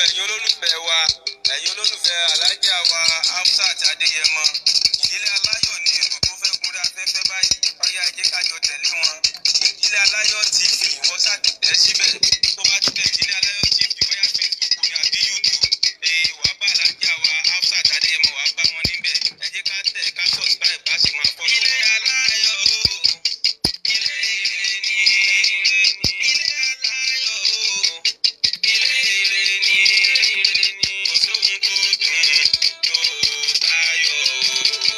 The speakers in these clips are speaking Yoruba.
Ẹ̀yin olólùfẹ́ wa, ẹ̀yin olólùfẹ́ alájà wa Hafsat Adéyẹmọ, Ìdílé Aláyọ̀ ni ètò tó fẹ́ gorí afẹ́fẹ́ báyìí. Ọyá, ẹ jẹ́ ká jọ tẹ̀lé wọn. Ìdílé Aláyọ̀ TV, wọ́n ṣàtẹ̀ síbẹ̀. Tó bá ti tẹ̀ Ìdílé Aláyọ̀ TV, bóyá Facebook ni àbí YouTube, ee, wàá bá alájà wa Hafsat Adéyẹmọ, wàá bá wọn níbẹ̀. Ẹ jẹ́ ká tẹ̀, ká subscribe, ká sì máa follow. Ilé Aláyọ̀ o, ilé ire ni, ilé aláyọ̀ o, ilé ire ni, kò sóhun tó dùn tó tayọ̀ o.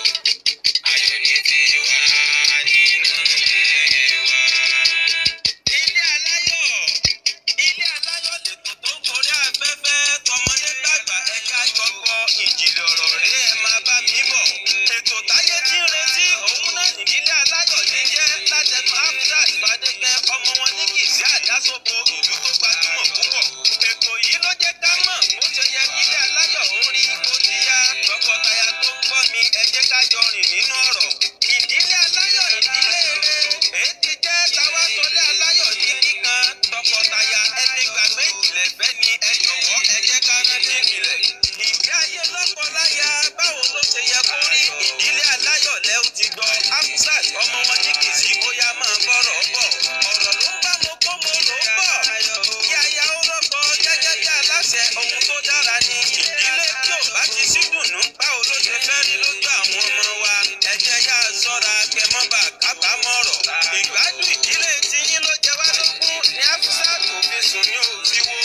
Ayọ̀ ní tiwa nínú ilé wa. Ilé aláyọ̀, ilé aláyọ̀ lètò tó ń gorí afẹ́fẹ́. Tọmọdé tàgbà, ẹ̀ka jọgbọ́ ìjìnlẹ̀ ọ̀rọ̀ rí, ẹ máa bá mi bọ̀. Ètò táyé tí ń retí òun náà nídìílé aláyọ̀ ní jẹ́, látẹnu Hafsat Fadékẹ́, ọmọ wọn ní Kìsí Àdásóbo, ìlú tó gbajúmọ̀ púpọ̀. Ètò yìí ló jẹ́ ká mọ̀ bó ṣe yẹ kí ilé aláyọ̀ ó rí. Ó ti yá, tọkọtaya tó ń gbọ́ mi, ẹ jẹ́ ká jọ rìn nínú ọ̀rọ̀. Ìdílé aláyọ̀, ìdílé rere, èyí ti jẹ́ táwa sọlé aláyọ̀ ní kíkan. Tọkọtaya, ẹni gbàgbé ìjìnlẹ̀ fẹ́ ni, ẹ jọ̀wọ́, ẹ jẹ́ ká rántí ìpìlẹ̀. Ìgbé ayé lọ́kọ-láya, báwo ló ṣe yẹ kó rí? Ìdílé aláyọ̀ lẹ́ ó ti gbọ́. Hafsat, ọmọ wọn ní Kìsí, ó yá, máa bọ́rọ̀ bọ̀. Ọ̀rọ̀ ló ń bá mo kó mo rò ó bọ̀. Kí aya ó rọ́kọ gẹ́gẹ́ bí aláṣẹ, ohun tó dára ni. Ìdílé tí ò bá ti sí dùnú, báwo ló ṣe fẹ́ rí lójú àwọn ọmọ wa? Ẹ jẹ́ yá ṣọ́ra kẹmọ́bà kábàámọ̀ ọ̀rọ̀. Ìgbádùn ìdílé tiyín ló jẹ wá lógún ní Hafsat òfin sùn ní òfin wo.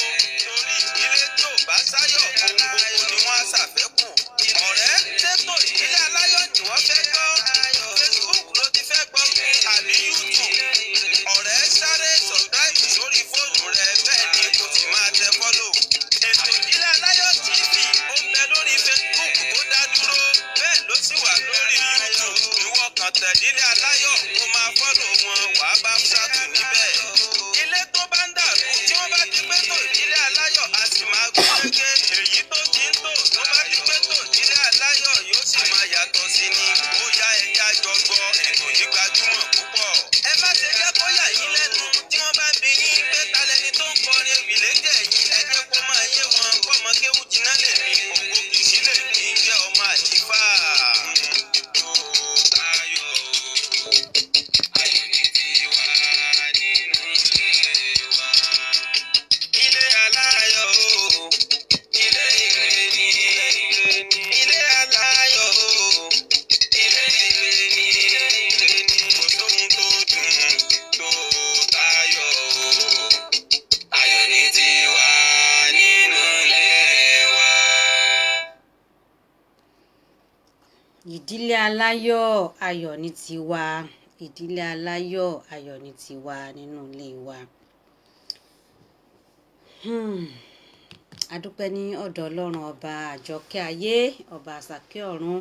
Torí ìdílé tí ò bá sáyọ̀, ohun gbogbo ni wọ́n á ṣàfẹ́kù. Ọ̀rẹ́, ṣètò Ìdílé Aláyọ̀ tí wọ́n fẹ́ gbọ́. Facebook ló ti fẹ́ gbọ́ mi àbí YouTube? Ọ̀rẹ́, sáré subscribe sórí fóònù rẹ, bẹ́ẹ̀ ni kò sì máa tẹ follow. Ètò Ìdílé Aláyọ̀ TV, ó ń bẹ lórí Facebook tó dá dúró, bẹ́ẹ̀ ló sì wà lórí YouTube. Ìwọ kàn tẹ̀ Ìdílé Aláyọ̀, kó máa follow wọn, wàá bá ṣáàtù níbẹ̀. Ilé tó bá ń dàrú, tí wọ́n bá ti gbé tó Ìdílé Aláyọ̀, a sì máa gún régé. Èyí tó ti ń tò, tó bá ti gbé tó Ìdílé Aláyọ̀, yóò sì máa yàtọ̀ sí ni. Ó yá, ẹja jọ gbọ́ ètò yìí, gbajúmọ̀ púpọ̀. Ẹ má ṣe jẹ́ kó yà yín lẹ́nu tí wọ́n bá bi yín pé ta lẹni tó ń kọrin ewì lédè yín. Ẹ jẹ́ kó máa yé wọn kọ́mọ kéwú jiná lèmi, ògo Kìsí lèmi ń jẹ́, ọmọ àjífà. Ayọ̀, ayọ̀ ní tiwa nínú ilé wa. Ilé aláyọ̀ o, ilé ire ni, ilé aláyọ̀ o, ilé ire ni, kò sóhun tó dùn tó tayọ̀ o. Ayọ̀ ní tiwa nínú ilé wa. Ìdílé aláyọ̀, ayọ̀ ní tiwa. Ìdílé aláyọ̀, ayọ̀ ní tiwa nínú ilé wa. A dúpẹ́ ní ọ̀dọ̀ Ọlọ́run ọba àjọkẹ́ ayé, ọba àsàkẹ́ ọ̀run,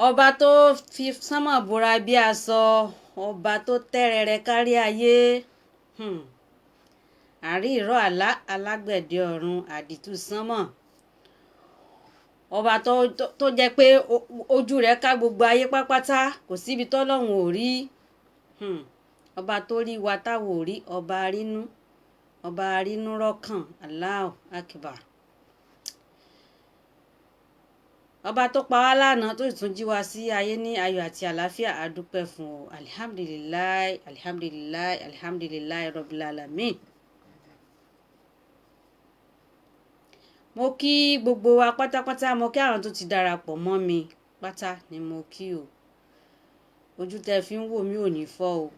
ọba tó fi sánmọ̀ bora bí aṣọ, ọba tó tẹ́rẹrẹ kárí ayé. Àrí ìró àlá, alágbẹ̀dẹ ọ̀run, àdìtú sánmọ̀, ọba tó jẹ́ pé ojú rẹ̀ ká gbogbo ayé pápátá, kò síbi tọ́lọ́run ò rí. Ọba tó rí wa táwa ò rí, ọba arínú, ọba arínú rọ́kàn, Allahu Akbar. Ọba tó pa wá lánàá, tó sì tún jí wa sí ayé ní ayọ̀ àti àlàáfíà, a dúpẹ́ fún o. Alihamdulillahi, alihamdulillahi, alihamdulillahi rabbil alamin. Mo kí gbogbo wa pátápátá, mo kí àwọn tó ti darapọ̀ mọ́ mi pátá ni mo kí o. Ojú tẹ fi ń wò mí ò ní fọ́ o,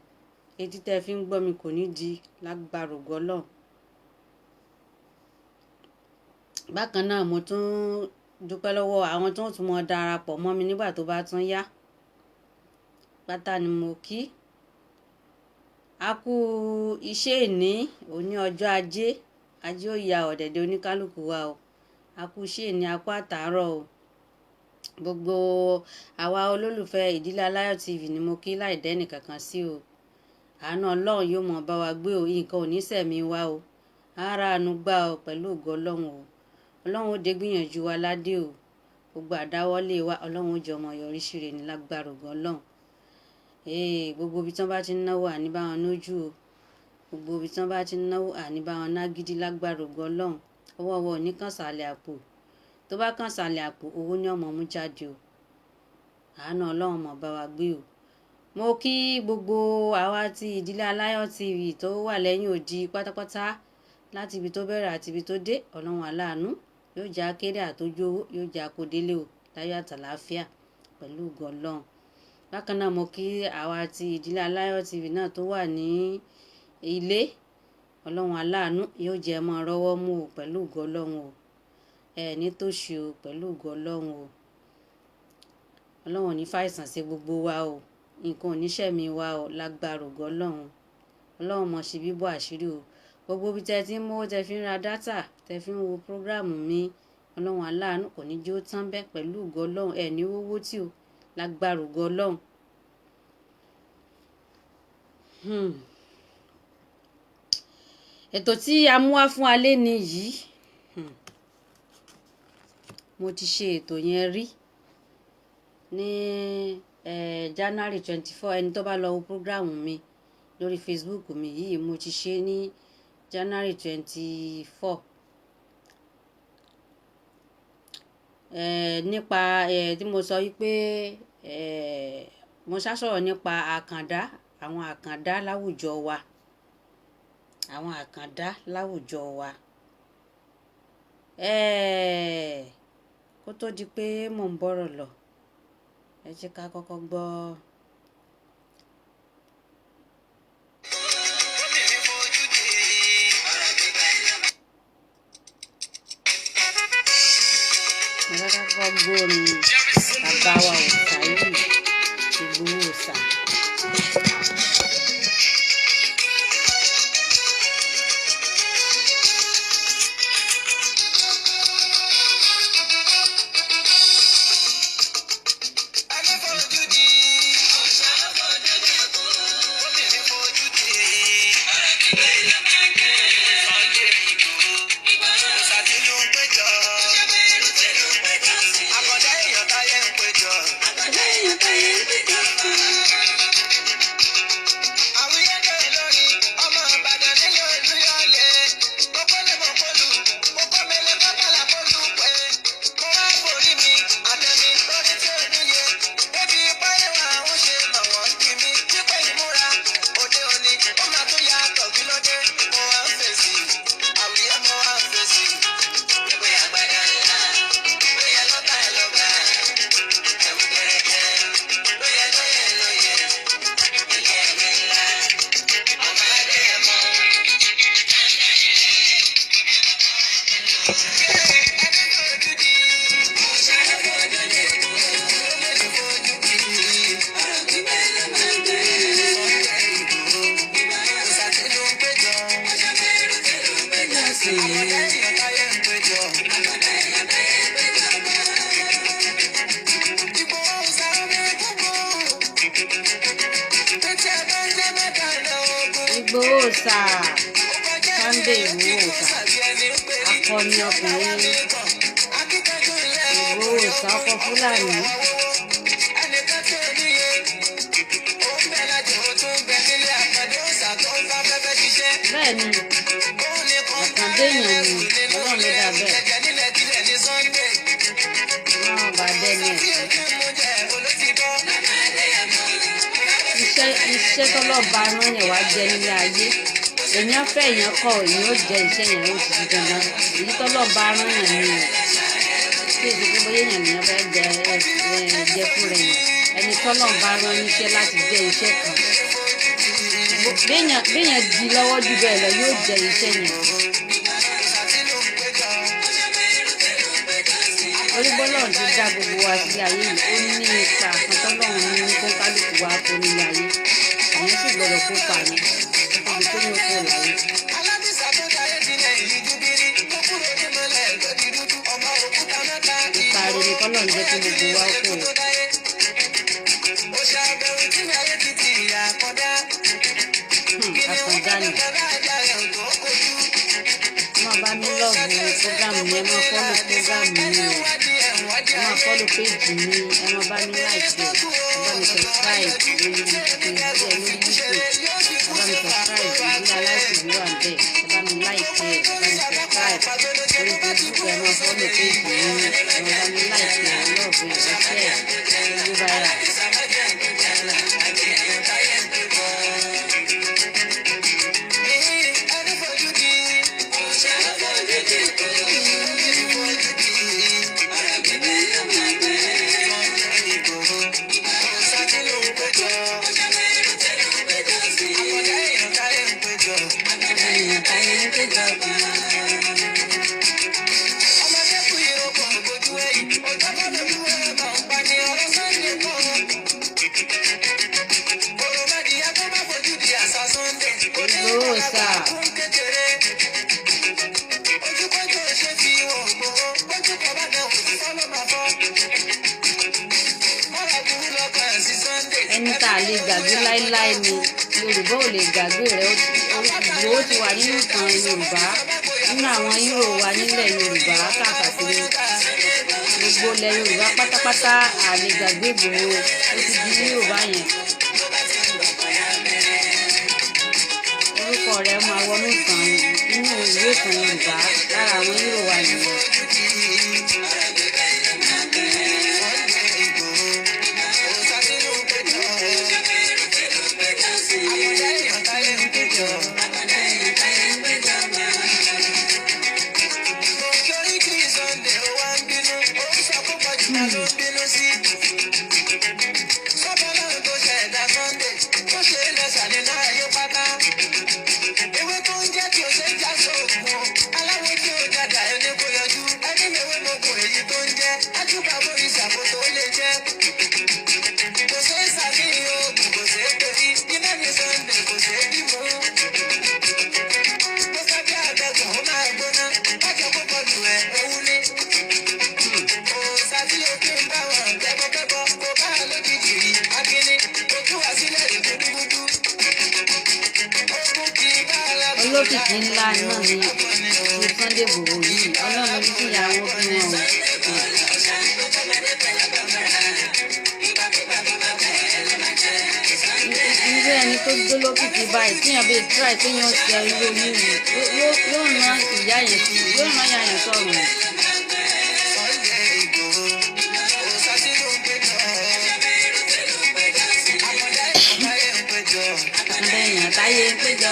etí tẹ fi ń gbọ́ mi kò ní di, lágbára ògo Ọlọ́run. Bákan náà, mo tún dúpẹ́ lọ́wọ́ àwọn tó ń tún mọ́ darapọ̀ mọ́ mi nígbà tó bá tún yá, pátá ni mo kí. A kú iṣẹ́ ìní òní, ọjọ́ ajé. Ajé ó ya ọ̀dẹ̀dẹ̀ oníkálukú wa o. A kú iṣẹ́ ìní, a kú àtàárọ̀ o. Gbogbo àwa olólùfẹ́ Ìdílé Aláyọ̀ TV ni mo kí láì dẹ́nì kankan sí o. Àánú Ọlọ́run yóò mọ̀ bá wa gbé o, nǹkan ò ní sẹ̀mí wa o. Ara àánú gbà o pẹ̀lú ògo Ọlọ́run o. Ọlọ́run ó dé gbìyànjú wa ládé o. Gbogbo àdáwọ́lé wa, Ọlọ́run ó jẹ́ ọmọ yọrí síre ní lágbára ògo Ọlọ́run. Ee, gbogbo ibi tí wọ́n bá ti ń náwó, àní bá wọn lójú o. Gbogbo ibi tí wọ́n bá ti ń náwó, àní bá wọn ná gidi lágbára ògo Ọlọ́run. Ọwọ́ wọn ò ní kàn sàlẹ̀ àpò. Tó bá kàn sàlẹ̀ àpò, owó ni ọmọ mú jáde o. Àánú Ọlọ́run mọ̀ bá wa gbé o. Mo kí gbogbo àwa ti Ìdílé Aláyọ̀ TV tó wà lẹ́yìn odi pátápátá, láti ibi tó bẹ̀rẹ̀ àti ibi tó dé. Ọlọ́run aláàánú yóò jẹ́ akéré àtọ́jú owó, yóò jẹ́ akódélé o láyọ̀ àtàlàáfíà pẹ̀lú ògo Ọlọ́run. Bákan náà, mo kí àwa ti Ìdílé Aláyọ̀ TV náà tó wà ní ilé. Ọlọ́run aláàánú yóò jẹ́ mọ́ rọ́wọ́ mú o pẹ̀lú ògo Ọlọ́run o. Ẹ ní tòṣì o pẹ̀lú ògo Ọlọ́run o. Ọlọ́run ò ní fàìsàn ṣe gbogbo wa o. Nǹkan ò ní ṣẹ̀mí wa o lágbára ògo Ọlọ́run. Ọlọ́run mọ̀ ṣe bíbọ̀ àṣírí o. Gbogbo ibi tẹ́ ti ń mówó, tẹ́ fi ń ra data, tẹ́ fi ń wo program mi, Ọlọ́run aláàánú kò ní jó tán bẹ́ẹ̀ pẹ̀lú ògo Ọlọ́run. Ẹ ní wówó tí o lágbára ògo Ọlọ́run. Ètò tí a mú wá fún alẹ́ ni yìí. Mo ti ṣe ètò yẹn rí ní January 24. Ẹni tó bá lọ wo program mi lórí Facebook mi yìí, mo ti ṣe ní January 24. Nípa tí mo sọ wípé mo ṣá sọ̀rọ̀ nípa àkàndá, àwọn àkàndá láwùjọ wa. Àwọn àkàndá láwùjọ wa. Kó tó di pé mò ń bọ̀rọ̀ lọ, ẹ jẹ́ ká kọ́kọ́ gbọ́. Obìnrin fojú di. Mo fẹ́ ká kọ́kọ́ gbọ́ orin bàbá wa Òòṣà yìí, Ìgbòho Òòṣà. Ẹni fojú di. Obìnrin fojú di. Sunday Igboho. Òòṣà tí ló ń péjọ. Àkàndá èèyàn táyé ń péjọ. Àwíyédè lórí ọmọ Ìbàdàn nílé Olúyọ̀lé. Mo kọ́lé mo kọlù, mo kọ́ mele mọ́kànlá kọlù pé. Mo wá forí mi, àtẹ̀mí lórí tí ò níye. Débi báyìí wà ń ṣe mọ̀ wọ́n bí mi. Pípẹ́ ìmúra òde òní, ó máa tún yàtọ̀ kí ló dé. Mo wá ń fèsì, àwíyé mo wá ń fèsì. Ìgbé àgbàdá ńlá, lóye lọ́ba lọ́ba. Ẹ̀wù gẹ̀rẹ́gẹ̀, lóye lóye lóye. Ilé ẹ̀mí ńlá, ọmọ adé ẹ̀ mọ́. Ìgbòho Òòṣà, Sunday Ìgbòho Òòṣà, akọni ọkùnrin Ìgbòho Òòṣà, ọkọ Fúlàní. Ẹnìkan tí ò níye, ó ń bẹ lájò, ó tún ń bẹ nílé àkàndé òòṣà tó ń bá fẹ́fẹ́ ṣiṣẹ́. Bẹ́ẹ̀ ni, Òun nìkan ń bá àkàndé èèyàn ni, nínú Ọlọ́run ló ilé dá bẹ́ẹ̀. jẹjẹ nílẹ̀ tilẹ̀ ní Sunday. Ọlọ́run bá dẹ́ni Tí ẹ̀sìn. ojú mú jẹ olótìtọ́. Iṣẹ́ tọ́lọ́ba rán yẹn wá jẹ nílé ayé. Èèyàn fẹ́ èèyàn kọ̀, èèyàn ó jẹ iṣẹ́ yẹn, ó ti di dandan. Èyí tọ́lọ́ba rán yẹn ni o. Tí èsì pé bóyá èèyàn nìyẹn fẹ́ jẹ ẹ jẹ fún rẹ̀ yẹn. Ẹni tọ́lọ́ba rán níṣẹ́ láti jẹ iṣẹ́ kan. Béèyàn di lọ́wọ́ jù bẹ́ẹ̀ lọ, yóò jẹ iṣẹ́ yẹn. Torí bọ́lọ́run ti dá gbogbo wa sílé ayé yìí, ó ní ipa kan tọ́lọ́run ní ní kó kálukú wa kó nílé ayé. Àwọn sì gbọ́dọ̀ kópa yẹn kó tó di pé yóò kúrò láyé. Alábìsà tó dáyé tilẹ̀ ìlú júbírí. Tó kúrò ní mọ́lẹ̀ lórí dúdú. Ọmọ òkúta mẹ́ta Ipa rere kọ́lọ́run jẹ́ kí gbogbo wa ó kó o. tó dáyé. Ó ṣàbẹ̀wò tí ayé ti ti ìyá kọjá. Àkàndá ni. Ẹ máa bá mi love program mi, ẹ máa follow program mi o. Ẹ máa follow page mi, ẹ máa bá mi like ẹ, ẹ bá mi subscribe lórí page ẹ lórí YouTube. Ẹ bá mi subscribe, Ìdílé Aláyọ̀ TV wà níbẹ̀. Ẹ bá mi like ẹ, ẹ bá mi subscribe. Orí Facebook, ẹ máa follow page mi, ẹ máa bá mi like ẹ, love ẹ, ẹ share ẹ, go viral. Ènìyàn táyé ń péjọ gan-an. Ìgbòho sà. Ẹni tá a lè gbàgbé láéláé ni Yorùbá ò lè gbàgbé rẹ̀. Ìgbòho ti wà nínú ìtàn Yorùbá, nínú àwọn hero wa nílẹ̀ Yorùbá káàkiri gbogbo ilẹ̀ Yorùbá pátápátá. A lè gbàgbé Ìgbòho, ó ti di hero báyẹn. Orúkọ rẹ̀ máa wọnú ìtàn, nínú ìwé ìtàn Yorùbá, lára àwọn hero wa nìyẹn. Olókìkí ńlá náà ni ti Sunday Igboho yìí. Ọlọ́run ló ní kí ìyá wọn bí wọn o. Irú ẹni tó jólókìkí báyìí, tíyàn bíi try téèyàn ṣe irú oyún yìí, yóò rán ìyá yẹn sí, yóò rán ìyá yẹn sọ̀rọ̀. Àkàndá èèyàn táyé ń péjọ.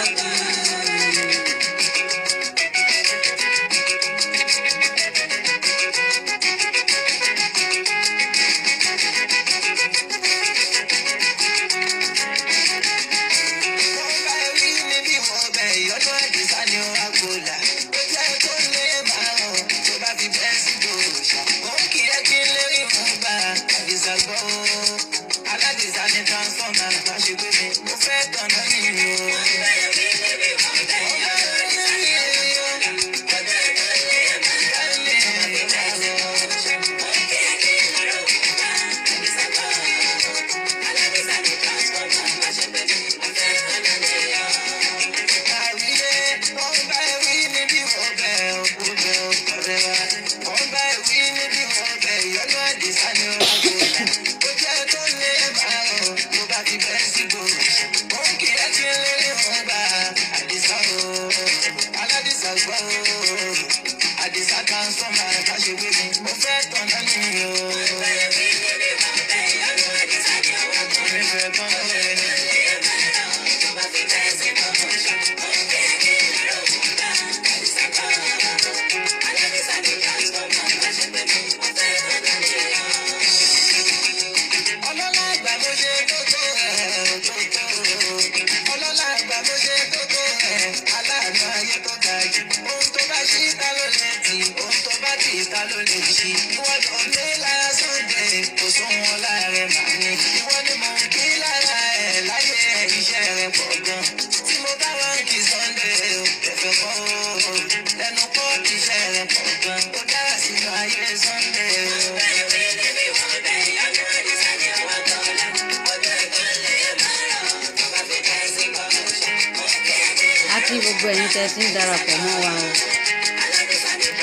Àti gbogbo ẹ̀yin tẹ́ ti ń darapọ̀ mọ́ wa o,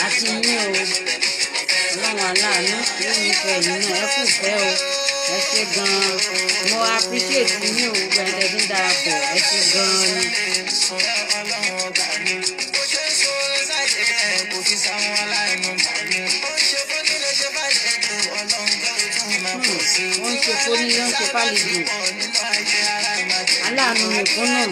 àti yín o, Ọlọ́run. aláàánú, yóò nífẹ̀ẹ́ yín náà. Ẹ kú fẹ́ o, ẹ ṣé gan-an. Mo appreciate yín o, gbogbo ẹni tẹ́ ti ń darapọ̀, ẹ ṣé gan-an ni. Ó ń ṣe fónílé, ó ń ṣe fàlejò, aláàánú mẹ̀kúnnù.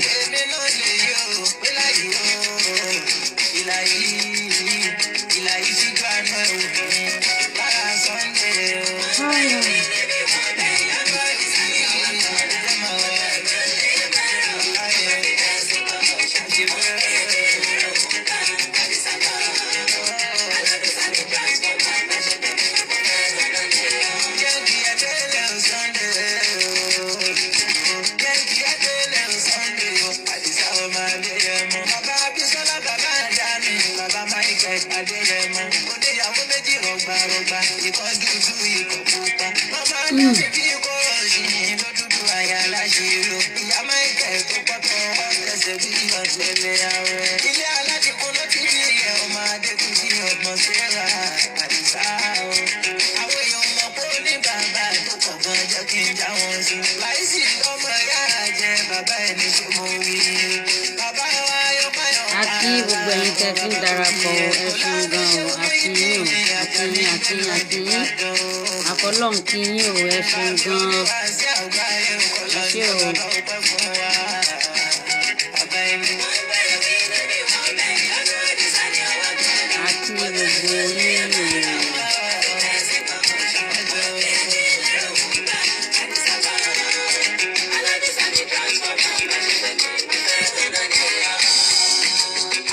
A kí gbogbo ẹ̀yin tẹ́ ti ń darapọ̀, ẹ ṣeun gan o. A kí yín o, a kí yín, a kí yín, a kí yín. Àfọlọ́hun kí yín o, ẹ ṣeun gan, ẹ ṣé o. A kí gbogbo yín o.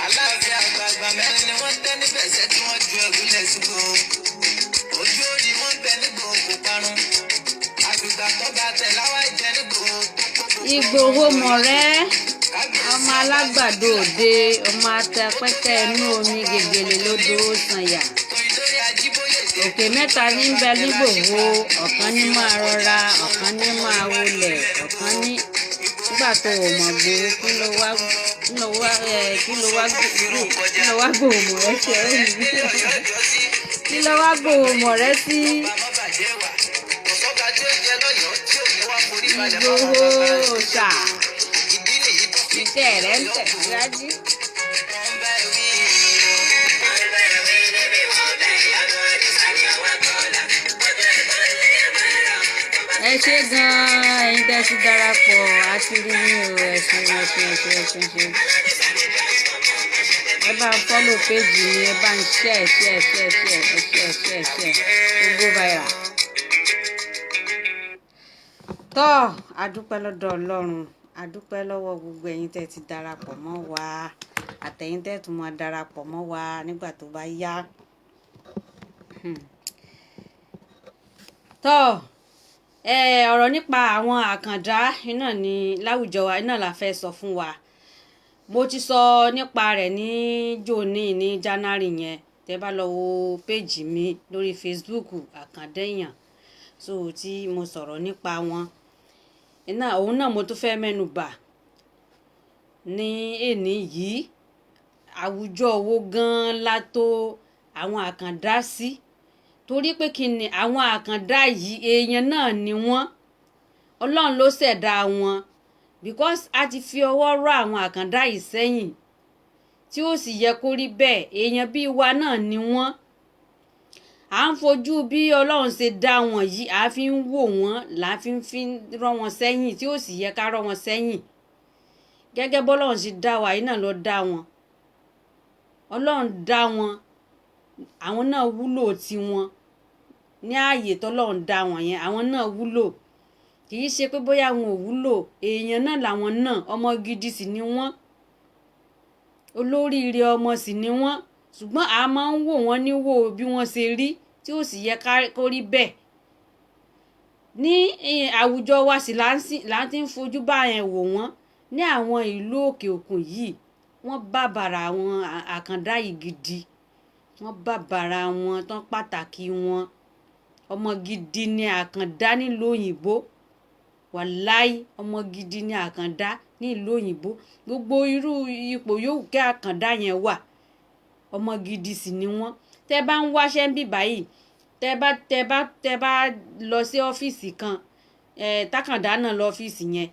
Aláàfin àgbààgbà mẹ́rin ni wọ́n tẹ́ níbẹ̀ ṣẹ́ tí wọ́n ju ẹ̀gúnlẹ̀ sígbó. Ojú òrì wọ́n bẹ nígbò kò parun. Àgbègbè àtọ́gbà tẹ̀ láwá ìjẹ nígbò tó kó gbogbo. Ìgbòho mọ̀rẹ́, ọmọ alágbàdo òde, ọmọ atapẹ́tẹ́ inú omi gègèlè lódò ó sànyà. Òkè mẹ́ta ní ń bẹ nígbòho, ọ̀kan ní máa rọra, ọ̀kan ní máa wọlẹ̀, ọ̀kan ní nígbà tó o mọ̀ gbòho. Kí ló wá, kí ló wá ẹ, kí ló wá kí ló wá gbòho mọ̀rẹ́ sí ẹ kí ló wá gbòho mọ̀rẹ́ sí? Ìgbòho ṣà, iṣẹ́ rẹ̀ ń tẹ̀síwájú. Ẹ ṣé gan-an, ẹ̀yin tẹ́ ti darapọ̀, a ti rí yín o. Ẹ ṣé, ẹ ṣé, ẹ ṣé, ẹ ṣé, ẹ ṣé. Ẹ bá ń follow page mi, ẹ bá ń share, share, share, share, ẹ share, share, share, kó go viral. Tọ́, a dúpẹ́ lọ́dọ̀ Ọlọ́run, a dúpẹ́ lọ́wọ́ gbogbo ẹ̀yin tẹ́ ti darapọ̀ mọ́ wa, àtẹ̀yin tẹ́ tún máa darapọ̀ mọ́ wa nígbà tó bá yá. Tọ́, ẹ ọ̀rọ̀ nípa àwọn àkàndá iná ní láwùjọ wa iná la fẹ́ sọ fún wa. Mo ti sọ nípa rẹ̀ ní jòní ní January yẹn. Tẹ́ bá lọ wo péjì mi lórí Facebook, Àkàndá Èèyàn, so tí mo sọ̀rọ̀ nípa wọn. Iná òun náà mo tún fẹ́ mẹ́nu bà ní èní yìí. Àwùjọ wo gan-an la tó àwọn àkàndá sí? Torí pé kí ni àwọn àkàndá yìí, èèyàn náà ni wọ́n. Ọlọ́run ló ṣẹ̀dá wọn. Because a ti fi ọwọ́ rọ́ àwọn àkàndá yìí sẹ́yìn, tí ó sì yẹ kó rí bẹ́ẹ̀. Èèyàn bí wa náà ni wọ́n. À ń fojú bí Ọlọ́run ṣe dá wọn yìí, à fi ń wò wọ́n, là fi ń fi rọ́ wọn sẹ́yìn, tí ó sì yẹ ká rọ́ wọn sẹ́yìn. Gẹ́gẹ́ bí Ọlọ́run ṣe dá wa yìí náà ló dá wọn. Ọlọ́run dá wọn, àwọn náà wúlò tiwọn ní ààyè tọ́lọ́run dá wọn yẹn, àwọn náà wúlò. Kì í ṣe pé bóyá wọn ò wúlò, èèyàn náà làwọn náà, ọmọ gidi sì ni wọ́n, olóríire ọmọ sì ni wọ́n. Ṣùgbọ́n a máa ń wò wọ́n ní wò bí wọ́n ṣe rí, tí ó sì yẹ kó rí bẹ́ẹ̀. Ní àwùjọ wa sì là ń ti ń fojú bá yẹn wò wọ́n. Ní àwọn ìlú òkè òkun yìí, wọ́n bàbàrà àwọn àkàndá yìí gidi. Wọ́n bàbàrà wọn tán, pàtàkì wọn. Ọmọ gidi ni àkàndá nílùú òyìnbó. Wàláì, ọmọ gidi ni àkàndá nílùú òyìnbó. Gbogbo irú ipò yòówù kí àkàndá yẹn wà, ọmọ gidi sì ni wọ́n. Tẹ́ bá ń wáṣẹ́ ń bí báyìí, Tẹ́ bá lọ sí ọ́fíìsì kan, tákàndá náà lọ ọ́fíìsì yẹn,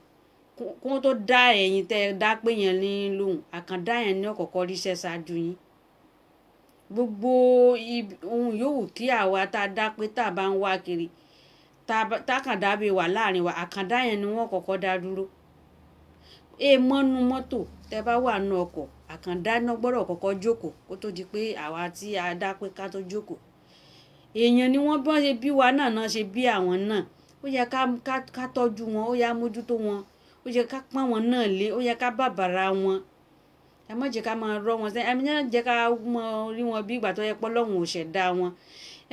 kó tó dá ẹ̀yin tẹ́ dá pé yẹn ní lóhùn, àkàndá yẹn ní ọ̀kọ̀ọ̀kọ̀ ríṣẹ́ ṣáájú yín. Gbogbo ohun yòówù kí àwa tá a dá pé tá a bá ń wá kiri, tákàndá bí wà láàrin wa, àkàndá yẹn ni wọ́n kọ́kọ́ dá dúró. E mọ́nu mọ́tò, tẹ́ bá wà nù ọkọ̀, àkàndá náà gbọ́dọ̀ kọ́kọ́ jókòó kó tó di pé àwa tí a dá pé ká tó jókòó. Èèyàn ni wọ́n, bọ́n ṣe bí wa náà náà ṣe bí àwọn náà. Ó yẹ ká tọ́jú wọn, ó yẹ mójútó wọn, ó yẹ ká pọ́n wọn náà lé, ó yẹ ká bàbàrà wọn. Ẹ má jẹ́ ká máa rọ́ wọn sẹ́yìn, ẹ má jẹ́ ká máa rí wọn bí ìgbà tó yẹ pé Ọlọ́run ò ṣẹ̀dá wọn.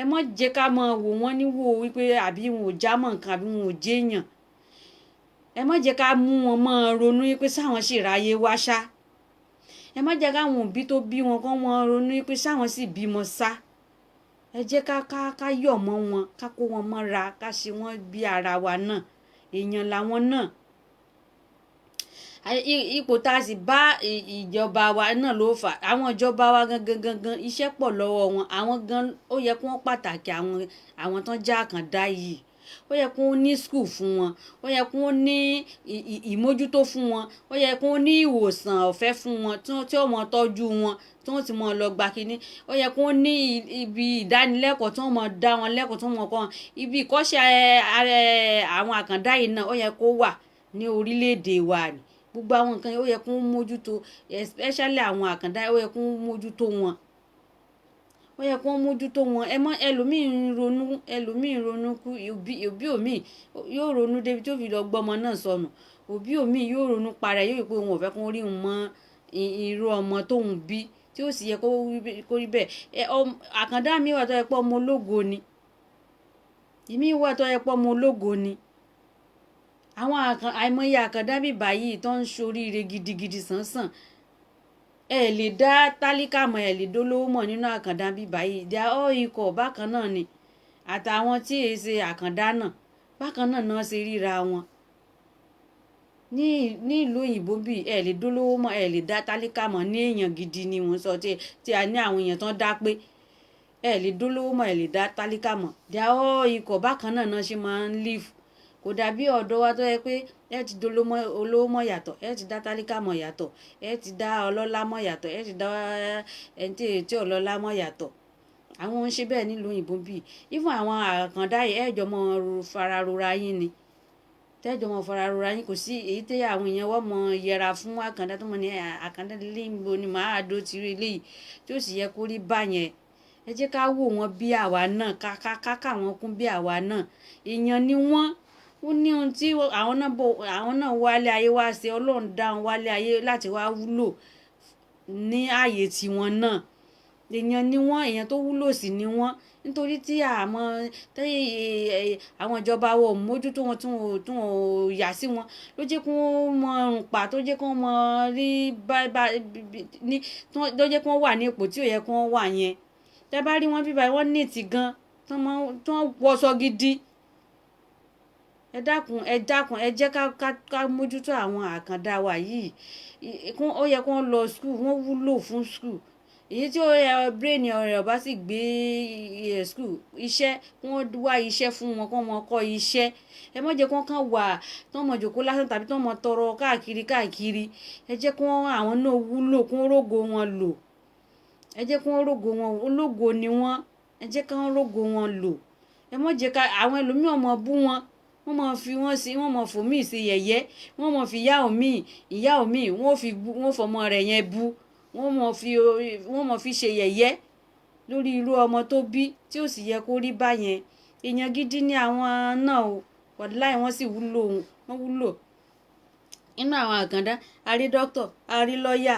Ẹ má jẹ́ ká máa wò wọ́n níwò wípé àbí wọn ò jámọ́ nǹkan, àbí wọn ò jéèyàn. Ẹ má jẹ́ ká mú wọn máa ronú wípé sáwọn sì ráyé wá ṣá. Ẹ má jẹ́ káwọn òbí tó bí wọn kọ́ wọn ronú wípé sáwọn sì bímọ sá. Ẹ jẹ́ ká yọ̀ mọ́ wọn, ká kó wọn mọ́ra, ká ṣe wọ́n bí ara wa náà. Èèyàn làwọn náà. Ipò tá a sì bá ìjọba wa náà ló fà. Àwọn ìjọba wa gangan gangan, iṣẹ́ pọ̀ lọ́wọ́ wọn. Àwọn gan ó yẹ kí wọ́n pàtàkì àwọn tán jẹ́ àkàndá yìí. Ó yẹ kí wọ́n ní school fún wọn, ó yẹ kí wọ́n ní ìmójútó fún wọn, ó yẹ kí wọ́n ní ìwòsàn ọ̀fẹ́ fún wọn tí ó mọ tọ́jú wọn, tí wọ́n ti mọ lọ gba kínní. Ó yẹ kí wọ́n ní ibi ìdánilẹ́kọ̀ọ́ tí wọ́n mọ dá wọn lẹ́kọ̀ọ́, tí wọ́n mọ kọ́ wọn. Ibi ìkọ́ṣẹ́ àwọn àkàndá yìí náà, ó yẹ kó wà ní orílẹ̀-èdè wa ni. Gbogbo àwọn nǹkan yìí, ó yẹ kó mójútó, especially àwọn àkàndá, ó yẹ kó mójútó wọn, ó yẹ kó mójútó wọn. Ẹ mọ ẹlòmíì ń ronú, ẹlòmíì ń ronú kú. Òbí òmíì yóò ronú débi tí ó fi lọ gbọ́mọ náà sọnù. Òbí òmíì yóò ronú para ẹ̀, yóò rí pé òun ò fẹ́ kó rí òun mọ́ irú ọmọ tóun bí, tí ó sì yẹ kó rí bẹ́ẹ̀. Ẹ àkàndá mi wà tó yẹ pé ọmọ ológo ni, ìmí wà tó yẹ pé ọmọ ológo ni. Àwọn àìmọye àkàndá bíbá yìí tó ń ṣoríire gidigidi sánsan. Ẹ lè dá tálíkà mọ̀, ẹ lè dólówó mọ̀ nínú àkàndá bíbá yìí. They are all equal, bákan náà ni. Àtàwọn tí èé ṣe àkàndá náà, bákan náà náà ṣe ríra wọn ní ìlú òyìnbó. Bí ẹ lè dólówó mọ̀, ẹ lè dá tálíkà mọ̀ ní èèyàn gidi ni wọ́n sọ tí a ní àwọn èèyàn tán dá pé ẹ lè dólówó mọ̀, ẹ lè dá tálíkà mọ̀. They are all equal, bákan náà náà ṣe máa ń live. Kò dàbí ọ̀dọ̀ wa tó yẹ pé ẹ ti dolówó mọ̀ yàtọ̀, ẹ ti dá tálíkà mọ̀ yàtọ̀, ẹ ti dá ọlọ́lá mọ̀ yàtọ̀, ẹ ti dá ẹni tí ọlọ́lá mọ̀ yàtọ̀. Àwọn ń ṣe bẹ́ẹ̀ nílùú òyìnbó bíi. Even àwọn àkàndá yìí, ẹ jọ mọ fara rora yín ni, tẹ́jọ́ mọ fara rora yín. Kò sí èyí tí àwọn èèyàn wọ́n mọ yẹra fún àkàndá tó mọ ní àkàndá léyìnbó ni màá dó ti rí eléyìí, tí ó sì yẹ kó rí báyẹn. Ẹ jẹ́ ká wò wọ́n bí àwa náà, ká kà wọ́n kún bí àwa náà. Èèyàn ni wọ́n. Ó ní ohun tí àwọn náà bọ̀, àwọn náà wálé ayé wá ṣe. Ọlọ́run dá wọn wálé ayé láti wá wúlò ní ààyè tiwọn náà. Èèyàn ni wọ́n, èèyàn tó wúlò sí ni wọ́n. Nítorí tí àmọ́ tí àwọn ìjọba wa ò mójútó wọn, tí wọn ò yà sí wọn, ló jẹ́ kí wọ́n mọ ọrùn pa, tó jẹ́ kí wọ́n mọ rí bá bá ní, tó jẹ́ kí wọ́n wà ní ipò tí ò yẹ kí wọ́n wà yẹn. Tẹ́ bá rí wọn bíbá, wọ́n neat gan, tí wọ́n wọṣọ gidi. Ẹ dákun, ẹ dákun, ẹ jẹ́ ká mójútó àwọn àkàndá wa yìí. Ó yẹ kí wọ́n lọ school, wọ́n wúlò fún school. Èyí tí ó yẹ brain rẹ̀ ọba sì gbé school, iṣẹ́, kí wọ́n wá iṣẹ́ fún wọn, kí wọ́n mọ kọ́ iṣẹ́. Ẹ má jẹ́ kí wọ́n kàn wà tí wọ́n mọ jókòó lásán tàbí tí wọ́n mọ tọrọ káàkiri káàkiri. Ẹ jẹ́ kí wọ́n àwọn náà wúlò, kí wọ́n rógo wọn lò. Ẹ jẹ́ kí wọ́n rógo wọn, ológo ni wọ́n. Ẹ jẹ́ kí wọ́n rógo wọn lò. Ẹ má jẹ́ ká àwọn ẹlòmíràn mọ bú wọn, wọ́n máa fi wọ́n sí, wọ́n máa fòmíì sí yẹ̀yẹ́, wọ́n máa fi ìyá òmíì, ìyá òmíì, wọ́n fi bú, wọ́n fọmọ rẹ̀ yẹn bú, wọ́n máa fi ṣe yẹ̀yẹ́ lórí irú ọmọ tó bí, tí ó sì yẹ kó rí báyẹn. Èèyàn gidi ni àwọn náà o, wàláì, wọ́n sì wúlò, wọ́n wúlò. Nínú àwọn àkàndá, a rí dókítà, a rí lọ́ọ̀yà,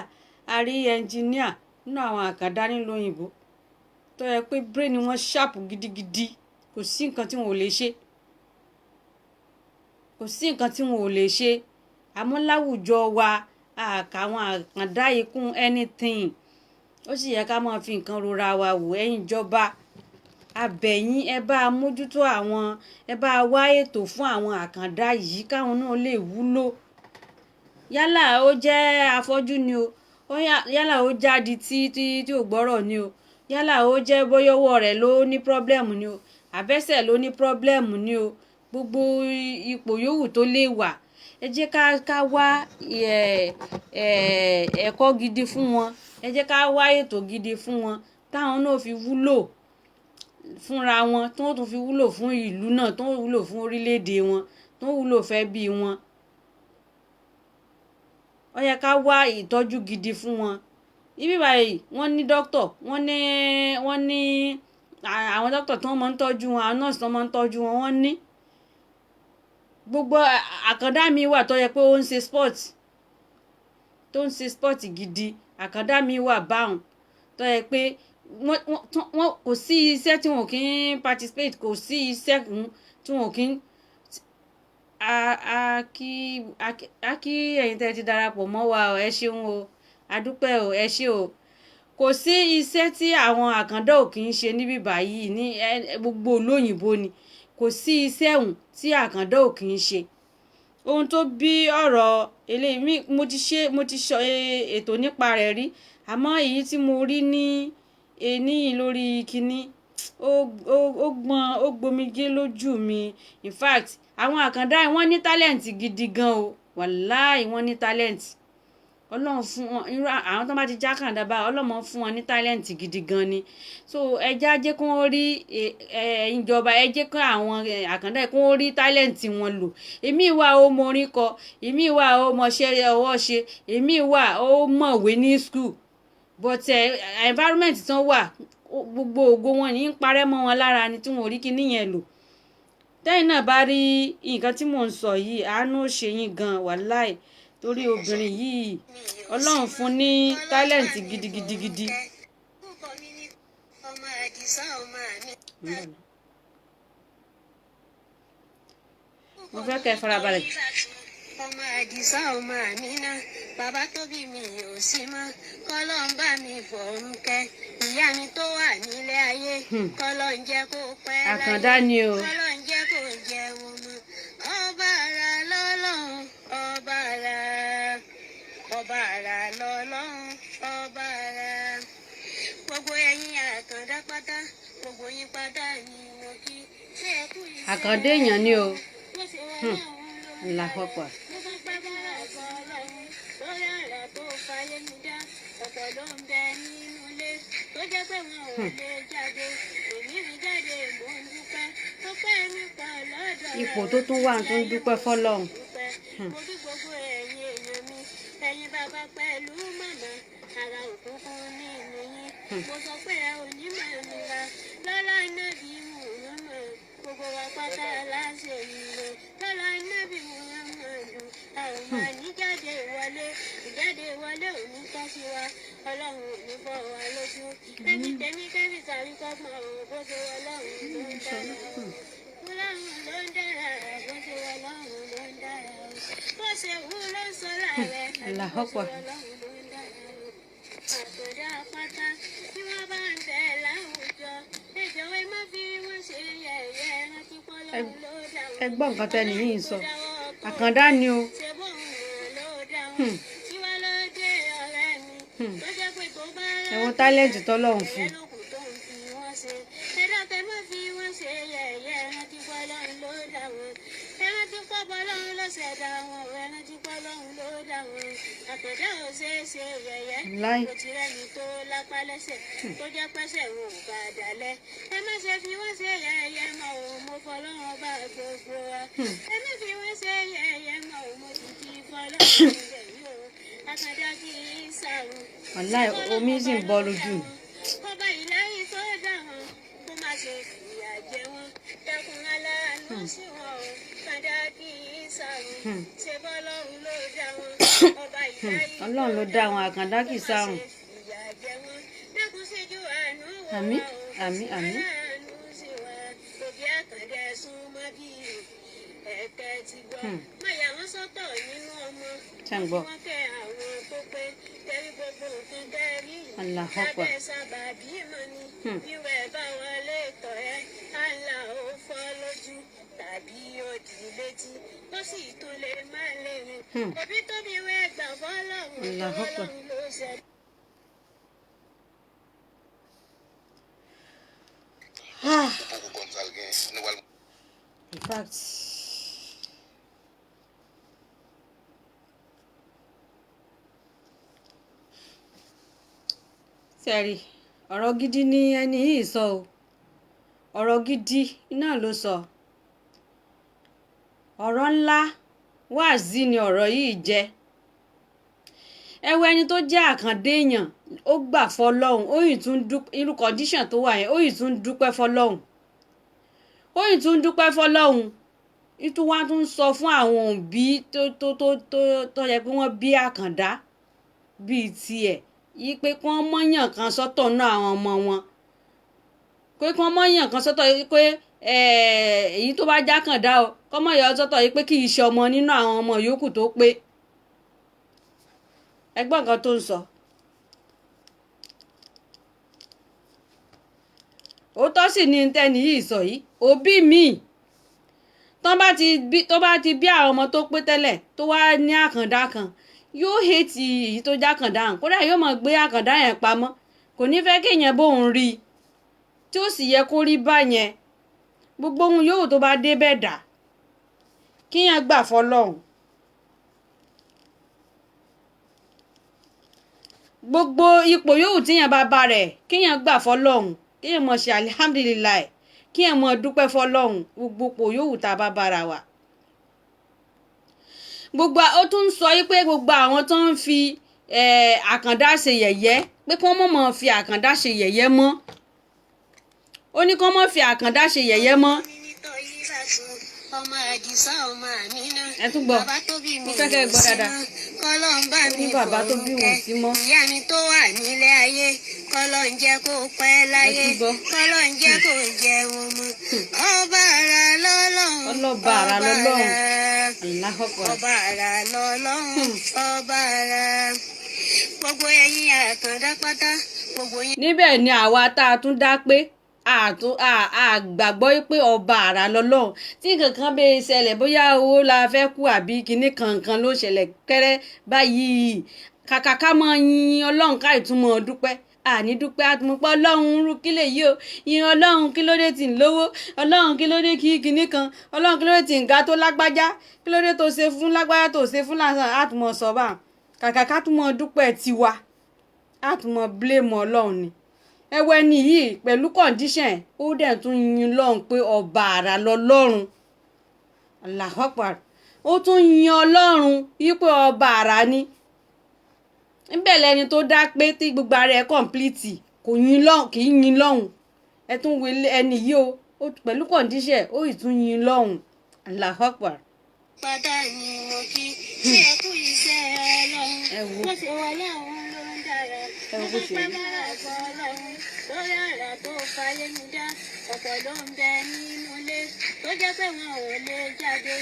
a rí ẹnjìníà nínú àwọn àkàndá nílùú òyìnbó, tó yẹ pé brain wọn sharp gidigidi. Kò sí nǹkan tí wọn ò lè ṣe, kò sí nǹkan tí wọn ò lè ṣe. Àmọ́ láwùjọ wa, àkà àwọn àkàndá yìí kún anything. Ó sì yẹ ká máa fi nǹkan rora wa wò. Ẹ̀yin ìjọba, abẹ̀yìn, ẹ bá a mójútó àwọn, ẹ bá a wá ètò fún àwọn àkàndá yìí, káwọn náà lè wúlò. Yálà ó jẹ́ afọ́jú ni o, yálà ó jáde tí ò gbọ́rọ̀ ni o, yálà ó jẹ́ bóyá ọwọ́ rẹ̀ ló ní problem ni o. Àbẹ́sẹ̀ ló ní problem ni o, gbogbo ipò yòówù tó lè wà, ẹ jẹ́ ká wá ẹ̀kọ́ gidi fún wọn. Ẹ jẹ́ ká wá ètò gidi fún wọn táwọn náà fi wúlò fúnra wọn, tó tún fi wúlò fún ìlú náà, tó wúlò fún orílẹ̀-èdè wọn, tó wúlò fẹ́ bí wọn. Ó yẹ ká wá ìtọ́jú gidi fún wọn. Ibi báyìí wọ́n ní dókítà, wọ́n ní àwọn dókítà tí wọ́n máa ń tọ́jú wọn, àwọn nọ́ọ̀sì tí wọ́n máa ń tọ́jú wọn. Wọ́n ní gbogbo àkàndá mi wà tó yẹ pé ó ń ṣe sport, tó ń ṣe sport gidi. Àkàndá mi wà báwọn tó yẹ pé wọ́n kò sí iṣẹ́ tí wọn kì í participate, kò sí iṣẹ́ tí wọn kì í. A kí ẹ̀yin tẹ́ ti darapọ̀ mọ́ wa o, ẹ ṣeun o, a dúpẹ́ o, ẹ ṣé o. Kò sí iṣẹ́ tí àwọn àkàndá ò kì í ṣe níbí báyìí ní gbogbo olóyìnbó ni. Kò sí iṣẹ́ ọ̀hún tí àkàndá ò kì í ṣe. Ohun tó bí ọ̀rọ̀ eléyìí, mo ti ṣe, mo ti sọ ètò nípa rẹ̀ rí, àmọ́ èyí tí mo rí ní ení lórí kinní, ó gbọ́n, ó gbomijé lójú mi. In fact, àwọn àkàndá yìí, wọ́n ní talent gidi gan o. Wàláì, wọ́n ní talent. Ọlọ́run fún wọn, irú àwọn tó bá ti jákàndá bá, Ọlọ́run fún wọn ní talent gidi gan ni. So ẹ jẹ́ á jẹ́ kí wọ́n rí ìjọba, ẹ jẹ́ kí àwọn àkàndá yìí kí wọ́n rí talent wọn lò. Èmi wà, ó mọ orin kọ, èmi wà, ó mọṣẹ́ ọwọ́ ṣe, èmi wà, ó mọ̀wé ní school, but environment tán wà, gbogbo ògo wọn ní ń parẹ́ mọ́ wọn lára ni tí wọn ò rí kinní yẹn lò. Tẹ́yìn náà bá rí nǹkan tí mò ń sọ yìí, àánú ó ṣe yín gan, wàláì, torí obìnrin yìí, Ọlọ́run fún ní talent gidigidigidi. Orúkọ mi ni ọmọ Àdìsá ọmọ mi. Mo fẹ́ kẹ́ ẹ farabalẹ̀. Ọmọ Àdìsá ọmọ Àmínà, bàbá tó bí mi ò sí mọ́, kọ́lọ́ ń bá mi fọ̀run kẹ́. Ìyá mi tó wà nílé ayé, kọ́lọ́ ń jẹ́ kó pẹ́ láyé. Àkàndá ni o. Kọ́lọ́ ń jẹ́ kó jẹ́ wọn mọ́. Ọba ara lọ́lọ́run, ọba ara, ọba ara lọ́lọ́run, ọba ara. Gbogbo ẹ̀yin àkàndá pátá, gbogbo yín pátá ni mo kí. Ṣé ẹ kú iṣẹ́? Àkàndá èèyàn ni o. Bó ṣe wà náà ló ń Allahu Akbar. mo tún pẹ́ fún ọ̀pọ̀ Ọlọ́run lórí àrà tó fayé mi dá. Ọ̀pọ̀ ló ń bẹ nínú ilé tó jẹ́ pé wọn ò lè jáde. Èmi rí jáde, mò ń dúpẹ́. Tó pẹ́ mi pọ̀ lọ́dọ̀ rẹ̀. Ipò tó tún wà tó ń dúpẹ́ fọ́lọ́run. Dúpẹ́. Mo kí gbogbo ẹ̀yin èèyàn mi, ẹ̀yin bàbá pẹ̀lú màmá, ara òkùnkùn nínú yín. Mo sọ pé ẹ ò ní máa nira lọ́lá Nábì Muhammad. Gbogbo wa pátá láṣẹ ìlò lọ́lá Nábì Muhammad. A ò máa ní jáde wọlé, ìjáde wọlé ò ní tọ́ sí wa. Ọlọ́run ò ní bọ́ wa lójú. Tẹ́bí tẹ́mí kẹ́bí sàrí kọ́gbọ́n ò, bó ṣe wọ Ọlọ́run ló ń dára. Ọlọ́run ló ń dára, bó ṣe wọ Ọlọ́run ló ń dára. Bó ṣe wù ló ń sọ láàrẹ̀. Allahu Akbar. Ọlọ́run ló ń dára. Àkàndá pátá tí wọ́n bá ń bẹ láwùjọ, ẹ jọ̀wọ́, ẹ má fi wọ́n ṣe yẹ̀yẹ́. Rántí pọ́lọ́run ló dá wọn. Ẹ gbọ́ nǹkan tẹ́ni yìí ń sọ. Àkàndá ni o. Ṣe bóun ló dá wọn? Kí wá ló dé, ọ̀rẹ́ mi, tó jẹ́ pé tó bá Ẹ wo talent tọ́lọ́run fún. ẹ̀yẹ́ lókun tó ń fi wọ́n ṣe? Ẹ dákẹ́, má fi wọ́n ṣe yẹ̀yẹ́. Rántí pọ́lọ́run ló dá wọn. Ẹ rántí pọ́lọ́run ló ṣẹ̀dá wọn. Ẹ rántí pọ́lọ́run ló dá wọn. Àkàndá ò ṣeé ṣe yẹ̀yẹ́. Láì. Kò ti rẹ́ni tó lápá lẹ́sẹ̀ tó jẹ́ pẹ́sẹ̀ wọn ò bá dalẹ̀. Ẹ má ṣe fi wọ́n ṣe yẹ̀yẹ́ mọ́ o, mo fọlọ́run bá gbogbo wa. Ẹ má fi wọ́n ṣe yẹ̀yẹ́ mọ́ o, mo sì ti fọlọ́run rẹ̀ yìí o. Àkàndá kì í sàrùn. Wàláì, omi sì ń bọ́ lójú mi. Ọba ìláyé tó dá wọn, kó má ṣe fìyà jẹ wọn. Dákun, aláàánú sí wọn o. Kàdá kì í sàrùn. Ṣe bọ́lọ́run ló dá wọn? Ọba ìláyé tó Ọlọ́run ló dá wọn, àkàndá kì í kó má sàrùn. ṣe fìyà jẹ wọn. Dákun, ṣíjú àánú wò Àmín, wá o. àmín, àmín. Aláàánú sí wa. Òbí àkàndá, ẹ̀sùn mọ́ bí ẹ̀tẹ́ ti gbọ́. Má yà wọ́n sọ́tọ̀ nínú ọmọ. Ṣé ń gbọ́? Wọ́n kẹ́ àwọn tó pé tẹ́rí gbogbo nǹkan tẹ́rí. Allahu Akbar. Lábẹ́ sábàbí mọ́ ni. Wíwẹ̀ bá wọlé tọ̀ ẹ́, àlà ò fọ́ lójú tàbí òdì létí. Ó sì tún lè má lè rìn. Òbí tóbi wẹ́ gbà fọ́lọ́run. Allahu Akbar. Ọlọ́run ló ṣe. Ah. Poko kontra l gen. Fact, sẹ́rí, ọ̀rọ̀ gidi ni ẹni yìí sọ o. Ọ̀rọ̀ gidi náà ló sọ. Ọ̀rọ̀ ńlá wáàzí ni ọ̀rọ̀ yìí jẹ́. Ẹ wo ẹni tó jẹ́ àkàndé èèyàn, ó gbà fọlọ́hún, ó yìí tún dúpẹ́. Irú condition tó wà yẹn, ó yìí tún dúpẹ́ fọlọ́hún, ó yìí tún dúpẹ́ fọlọ́hún. Ìtún wá tún sọ fún àwọn òbí tó tó tó tó tó yẹ pé wọ́n bí àkàndá bíi tiẹ̀ yí pé kí wọ́n mọ̀yàn kan sọ́tọ̀ náà àwọn ọmọ wọn, pé kí wọ́n mọ̀yàn kan sọ́tọ̀ yí pé èyí tó bá jákàndá o, kọ́ mọ̀yàn sọ́tọ̀ yí pé kì í ṣe ọmọ nínú àwọn ọmọ yòókù tó pé. Ẹgbọ́n nǹkan tó ń sọ. Òótọ́ sì ni tẹ́ni yìí sọ yìí. Òbí mi tó bá ti bí àwọn ọmọ tó pé tẹ́lẹ̀ tó wá ní àkàndá kan, yóò hẹ́tì èyí tó jákàndá hàn, kódà yóò máa gbé àkàndá yẹn pamọ́, kò ní fẹ́ kéèyàn bóun rí i, tí ó sì yẹ kó rí báyẹn. Gbogbo ohun yòówù tó bá dé bẹ́ẹ̀ dà, kíyàn gbà fọlọ́hún. Gbogbo ipò yòówù tíyàn bá bá rẹ̀, kíyàn gbà fọlọ́hún, kíyàn mọ̀ ṣe alihamdulilayi, kíyàn mọ̀ dúpẹ́ fọlọ́hún. Gbogbo ipò yòówù tá a bá bára wa. Gbogbo ó tún ń sọ yìí pé gbogbo àwọn tó ń fi àkàndá ṣe yẹ̀yẹ́, pé kí wọ́n mọ̀ mọ̀ fi àkàndá ṣe yẹ̀yẹ́ mọ́. Ó ní kí wọ́n mọ̀ fi àkàndá ṣe yẹ̀yẹ́ mọ́. Ọmọ Àdìsá, ọmọ Àmínà. Ẹ tún gbọ́. Bàbá tó bí mi Mo fẹ́ kẹ́ ẹ gbọ́ ò sí dáadáa. mọ́. Kọ́lọ́n bá Ó ní mi bàbá tó bí wọn ò sí mọ́. Ìyá mi tó wà nílé ayé, kọ́lọ́n jẹ́ kó pẹ́ láyé. Ẹ tún gbọ́. Kọ́lọ́n jẹ́ kó jẹun mọ́. Ọba ara lọ́lọ́run. Ọlọ́ba ara lọ́lọ́run. Ọba Allahu Akbar. ọba ara lọ́lọ́run. Ọba ara. Gbogbo ẹ̀yin àkàndá pátá, gbogbo yín. Níbẹ̀ ni àwa tá a tún dá pé a gbàgbọ́ pé ọba àrà lọ́lọ́run, tí nǹkan kan bẹ́ẹ̀ ṣẹlẹ̀, bóyá owó la fẹ́ kú àbí kinní kankan ló ṣẹlẹ̀ kẹ́rẹ́ báyìí, kàkà ká mọ yin ọlọ́run, ká ìtumọ̀ dúpẹ́, àní dúpẹ́ àtúmọ̀pọ̀ ọlọ́run rú kí lè yí o. Yin ọlọ́run, kí ló dé tí ń lówó? Ọlọ́run, kí ló dé kí kinní kan? Ọlọ́run, kí ló dé tí ń ga tó lágbájá? Kí ló dé tó ṣe fún lágbájá tó ṣe fún lásán? Àtúmọ̀ sọ bá kàkà ká túmọ̀ dúpẹ́ tiwa, àtúmọ̀ blame ọlọ́run ni. Ẹwẹ́ ni yìí pẹ̀lú condition ẹ̀, ó dẹ̀ tún yin lọ́run pé ọba àrà lọ́lọ́run. Allahu Akbar. Ó tún yin ọlọ́run wípé ọba àrà ni. Níbẹ̀ lẹni tó dá pé tí gbogbo ara ẹ̀ complete kò yin lọ́hùn, kì í yin lọ́hùn. Ẹ tún wo ẹni yìí o, ó pẹ̀lú condition ẹ̀, ó ì tún yin lọ́hùn. Allahu Akbar. Pátá ni mo kí ṣé ẹ kú iṣẹ́ ọlọ́run. Ẹ wo. Bó ṣe wọ ọlọ́run ló ń dára. Ẹ wo bó ṣe Mo rí. dúpẹ́ lọ́wọ́ ọlọ́run lórí àrà tó fayé mi dá. Ọ̀pọ̀ ló ń bẹ nínú ilé tó jẹ́ pé wọn ò lè jáde,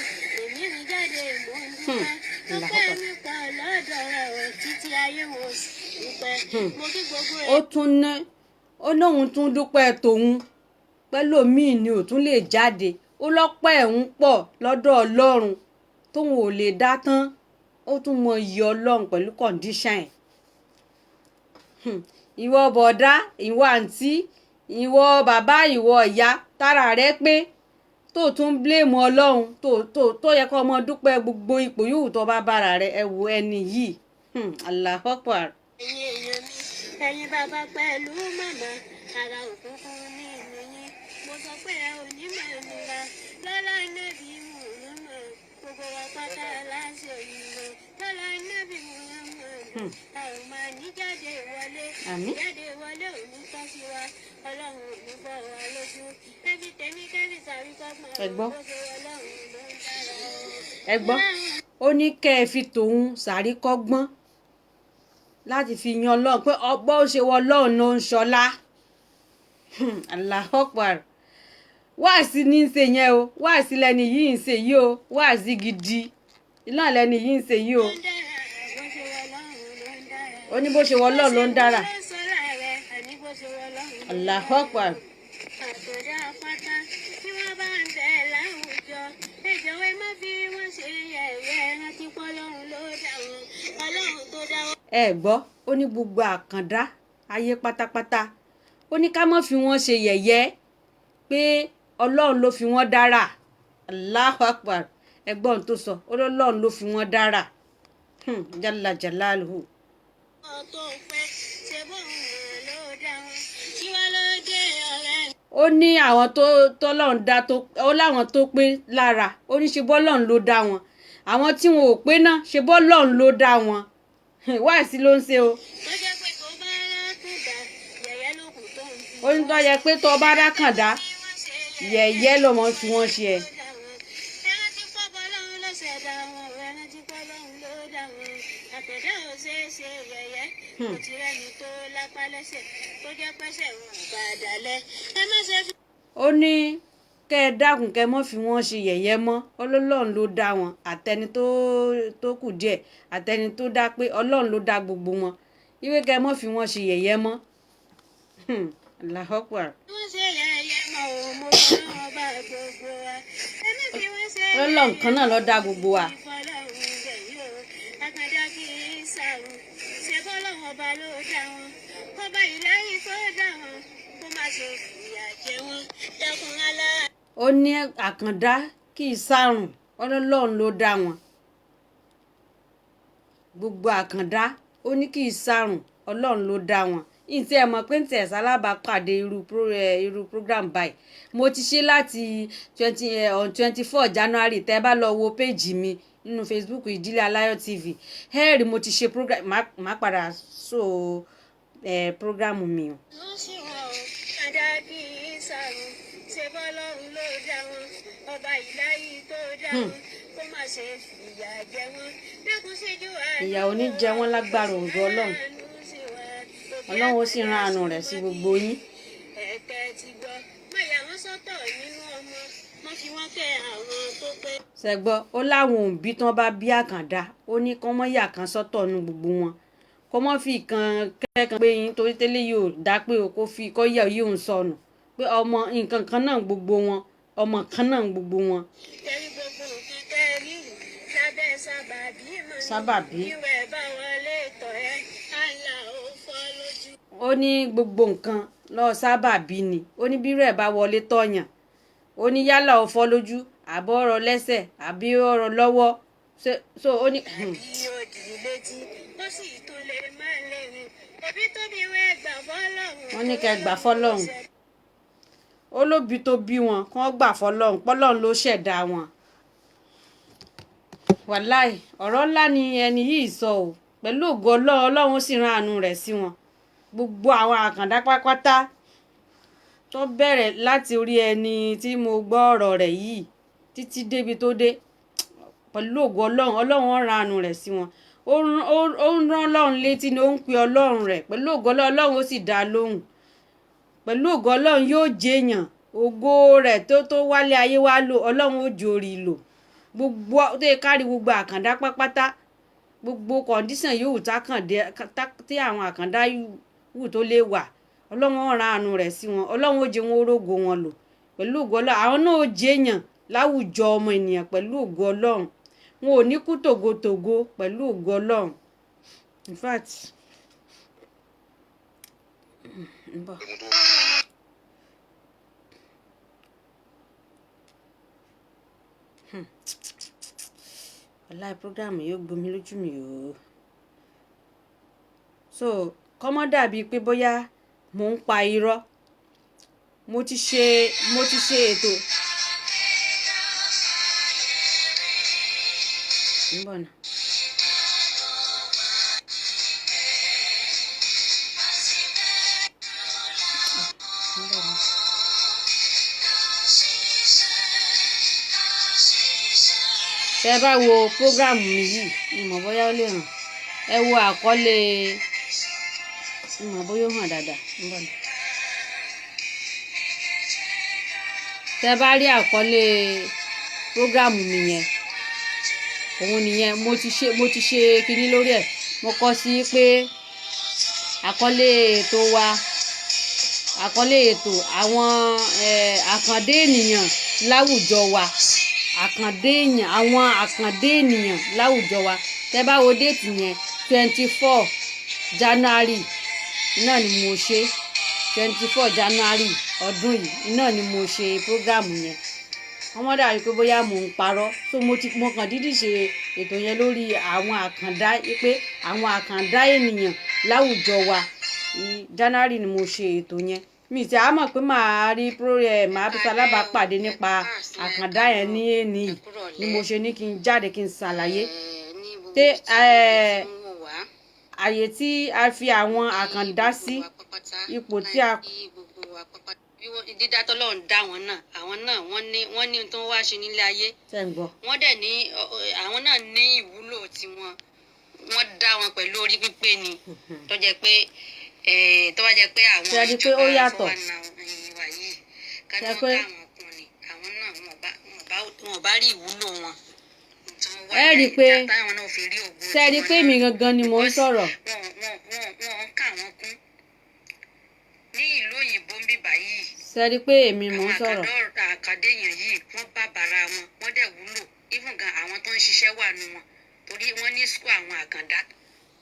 èmi mi jáde, mò ń dúpẹ́. Dúpẹ́ mi pọ̀ lọ́dọ̀ rẹ̀ ò títí ayé mo sì dúpẹ́. Mo kí gbogbo Ó tún ná, ó lóun tún dúpẹ́ tòun pẹ̀lú míì ni ò tún lè jáde. Ó lọ́pẹ́ ẹ̀ ń pọ̀ lọ́dọ̀ ọlọ́run tóun ò lè dá tán. Ó tún mọ iyì ọlọ́run pẹ̀lú condition ẹ̀. Ìwọ bọ̀dá, ìwọ àǹtí, ìwọ bàbá, ìwọ ìyá tára rẹ pé tó tún ń blame ọlọ́run, tó tó tó yẹ kó ọmọ dúpẹ́ gbogbo ipò yòówù tó bá bára rẹ. Ẹ wo ẹni yìí. Allahu Akbar. Ẹ̀yin èèyàn mi, ẹ̀yin bàbá pẹ̀lú màmá, ara òkùnkùn ní ìlú yín. Mo sọ pé ẹ ò ní máa nira lọ́lá nábì Muhammad. Gbogbo wa pátá láti òyìnbó lọ́lá nábì Muhammad. A ò máa ní jáde wọlé. Àmín. Jáde wọlé ò ní tọ́ sí wa, ọlọ́run ò ní bọ́ wa lójú. Kẹ́bí tèmi kẹ́bí sàrí kọ́gbọ́n. Ẹ gbọ́. Bó ṣe ọlọ́run ló ń dára o. Ẹ gbọ́, ó ní kẹ́ ẹ fi tòun sàríkọ́gbọ́n láti fi yan ọlọ́run pé ọgbọ́n ó ṣe wọ ọlọ́run ló ń ṣọlá. Allahu Akbar. Wáàsí ní í ṣe yẹn o, wáàsí lẹni yìí ń ṣe yìí o, wáàsí gidi iná lẹni yìí ń ṣe yìí o. Ló ń dára, bó ṣe wọ ọlọ́run ló ń dára. Ó ní bó ṣe wọ ọlọ́run ló ń dára. Allahu Akbar. Àtọ̀dá pátá tí wọ́n bá ń bẹ láwùjọ, ẹ jọ̀wọ́ ẹ má fi wọ́n ṣe yẹ̀yẹ́, rántí pé Ọlọ́run ló dá wọn, Ọlọ́run tó dá wọn. Ẹ gbọ́, ó ní gbogbo àkàndá ayé pátápátá, ó ní ká má fi wọ́n ṣe yẹ̀yẹ́, pé ọlọ́run ló fi wọ́n dára. Allahu Akbar. Ẹgbọ́n tó sọ, Ọlọ́run ló fi wọ́n dára. Jalla jalaluhu. Tó pé ṣe bóun ló dá wọn, kí wá ló dé ọ̀rẹ́? Ó ní àwọn tó tọ́lọ́run dá tó, ó láwọn tó pé lára, ó ní ṣe bọ́lọ́run ló dá wọn. Àwọn tí wọn ò pé náà, ṣe bọ́lọ́run ló dá wọn. Wáàsí ló ń ṣe o. Tó jẹ́ pé tó bá rákùndà, yẹ̀yẹ́ ló kù tó ń fi Ó ní tó yẹ pé tó bá rákàndá, yẹ̀yẹ́ ló mọ̀ fi wọ́n ṣe ẹ̀. Ẹrántí pọ́bọ lọ́hún ló ṣẹ̀dá wọn, ẹrántí pọ́ lọ́hún ló dá wọn. Àtẹ̀dá ò ṣeé ṣe yẹ̀yẹ́, kò tí rẹ́ni tó lápá lẹ́sẹ̀ tó jẹ́ pẹ́sẹ̀ wọn ò bá dalẹ̀. Ẹ má ṣe fi. Ó ní kẹ́ ẹ dákun, kẹ́ ẹ mọ́ fi wọ́n ṣe yẹ̀yẹ́ mọ́. Ọlọ́run ló dá wọn, àtẹni tó kù díẹ̀, àtẹni tó dá pé, Ọlọ́run ló dá gbogbo wọn. Ìwé kẹ́ ẹ mọ́ fi wọ́n ṣe yẹ̀yẹ́ mọ́. Allahu Akbar. Wọ́n ṣe yẹ̀yẹ́ mọ́ o, mo fọlọ́run bá gbogbo wa. Ẹ má fi wọ́n ṣe yẹ̀yẹ́. Ọlọ́run kan náà ló dá gbogbo wa. Fọlọ́run bẹ̀ yìí o, àkàndá kì í sàrùn. Ṣé fọlọ́run ọba ló dá wọn? Ọba ìláyìí tó dá wọn, kó má ṣe fìyà jẹ wọn. Dákun alá. Ó ní àkàndá kì í sàrùn, Ọlọ́run ló dá wọn. Gbogbo àkàndá, ó ní kì í sàrùn, Ọlọ́run ló dá wọn. Ìtì ẹ̀ mọ̀ pé ń tẹ̀ sálábàápàdé irú program báyìí. Mo ti ṣe láti twenty on 24 January. Tẹ́ bá lọ wo péjì mi nínú Facebook, Ìdílé Aláyọ̀ TV, ẹ rí mo ti ṣe program. Má padà so program mi o. Ló sì wọn o, àdá kì í sàrùn. Ṣé bọ́lọ́run ló dá wọn? Ọba ìláyìí tó dá wọn, kó má ṣe fìyà jẹ wọn. Dákun síjú àánú. Ìyà ò ní jẹ wọ́n lágbára ògo Ọlọ́run. Àánú sí wa. Ọlọ́run ó sì rán àánú rẹ̀ sí gbogbo yín. Ẹ̀tẹ̀ ti gbọ́, má yà wọ́n sọ́tọ̀ nínú ọmọ, má fi wọ́n kẹ́ àwọn tó pé. Ṣẹgbọ́, ó láwọn òbí tán bá bí àkàndá, ó ní kán mọ́ yà kan sọ́tọ̀ nu gbogbo wọn, kó mọ́ fi kan kẹ́kan pé yín torí tẹ́lẹ̀ yóò dá pé o kó fi kọ́ yẹ yóò ń sọnù pé ọmọ nǹkan kan náà gbogbo wọn, ọmọ kan náà gbogbo wọn. Tẹ̀rí gbogbo nǹkan tẹ́ ẹ rí rù lábẹ́ sábàbí mọ̀ ní. Sábàbí. Ìwẹ̀ bá wọlé tọ̀ ẹ́, àlà ò fọ́ lójú. Ó ní gbogbo nǹkan lọ sábàbí ni. Ó ní bírò ẹ̀ bá wọlé tọ̀yàn, ó ní yálà ó fọ́ lójú, àbọ̀ ọ̀rọ̀ lẹ́sẹ̀, àbí ọ̀rọ̀ lọ́wọ́. So ó ní. Tàbí òdì létí, ó sì tún lè má lè rìn. Òbí tó bí wọ́n gbà fọ́lọ́run. Wọ́n ní kẹ́ gbà fọ́lọ́run. Ó lóbi tó bí wọn kán gbà fọ́lọ́run, pọ́lọ́run ló ṣẹ̀dá wọn. Wàláì, ọ̀rọ̀ ńlá ni ẹni yìí sọ o. Pẹ̀lú ògo Ọlọ́run, Ọlọ́run sì rán àánú rẹ̀ sí wọn, gbogbo àwọn àkàndá pátápátá, tó bẹ̀rẹ̀ láti orí ẹni tí mo gbọ́ ọ̀rọ̀ rẹ̀ yìí títí débi tó dé. Pẹ̀lú ògo Ọlọ́run, Ọlọ́run ó rán àánú rẹ̀ sí wọn. Ó ń rán Ọlọ́run létí ni ó ń pe Ọlọ́run rẹ̀. Pẹ̀lú ògo Ọlọ́run, Ọlọ́run ó sì dá a lóhùn. Pẹ̀lú ògo Ọlọ́run, yóò jẹ́yàn ògo rẹ̀ tó wálé ayé wá lò. Ọlọ́run ó jorí lò gbogbo tó yẹ kárí gbogbo àkàndá pátápátá. Gbogbo condition yòówù tí àwọn àkàndá wù tó lè wà, Ọlọ́run ó rán àánú rẹ̀ sí wọn. Ọlọ́run ó jẹ́ wọn ó rógo wọn lò. Pẹ̀lú ògo Ọlọ́run, àwọn náà ó jẹ́yàn láwùjọ ọmọ ènìyàn. Pẹ̀lú ògo Ọlọ́run, wọn ò ní kú tògótògó pẹ̀lú ògo Ọlọ́run. In fact, ń bọ̀. Ẹ̀gùn tó Wàláì, program yóò gbomi lójú mi o. So kọ́mọ́ dàbí pé bóyá mò ń pa irọ́. Mo ti ṣe ètò. Ń bọ̀ náà. Ń bọ̀ náà. Tẹ́ bá wo program mi yìí, mi mọ̀ bóyá ó lè hàn. Ẹ wo àkọlé, mi mọ̀ bóyá ó hàn dáadáa. Ń bọ̀ náà. Tẹ́ bá rí àkọlé program mi yẹn, òun nìyẹn. Mo ti ṣe kinní lórí ẹ̀. Mo kọ sí pé àkọlé ètò wa, àkọlé ètò àwọn àkàndé ènìyàn láwùjọ wa, àkàndé èèyàn, àwọn àkàndé ènìyàn láwùjọ wa. Tẹ́ bá wo date yẹn, 24 January náà ni mo ṣe. 24 January ọdún yìí náà ni mo ṣe program yẹn. Wọ́n mọ́ dàbí pé bóyá mò ń parọ́. So mo kàn dídì ṣe ètò yẹn lórí àwọn àkàndá, pé àwọn àkàndá ènìyàn láwùjọ wa. Ní January ni mo ṣe ètò yẹn. Mi ti a mọ̀ pé màá rí màá fi ṣalábàápàdé nípa àkàndá yẹn ní èní yìí ni mo ṣe ní kí n jáde kí n ṣàlàyé pé àyè tí a fi àwọn àkàndá sí, ipò tí a. Dídá tọ́lọ́run dá wọn náà, àwọn náà wọ́n ní ohun tó ń wá ṣe nílé ayé. Ṣé ń gbọ́? Wọ́n dẹ̀ ní àwọn náà ní ìwúlò tiwọn. Wọ́n dá wọn pẹ̀lú orí pípé ni, tó jẹ́ pé tó bá jẹ́ pé àwọn Ṣé ẹ rí i pé ó ìjọba yàtọ̀? 419 wa yìí, ká ní Ṣé wọ́n pé ká àwọn kún ni, àwọn náà wọn ò bá rí ìwúlò wọn tí wọ́n wá Ẹ rí i ní pé ayé, táwọn náà fi rí ògo ṣé ẹ rí i tiwọn pé náà. èmi gangan ni mò ń Because sọ̀rọ̀? wọn kà wọ́n kún ní ìlú òyìnbó ń bíbà yìí. Ṣé ẹ rí i pé èmi mò ń Àwọn sọ̀rọ̀? àkàndá èèyàn yìí, wọ́n bá bàrà wọn, wọ́n dẹ̀ wúlò. Even gan, àwọn tó ń ṣiṣẹ́ wà nù wọn, torí wọ́n ní school àwọn àkàndá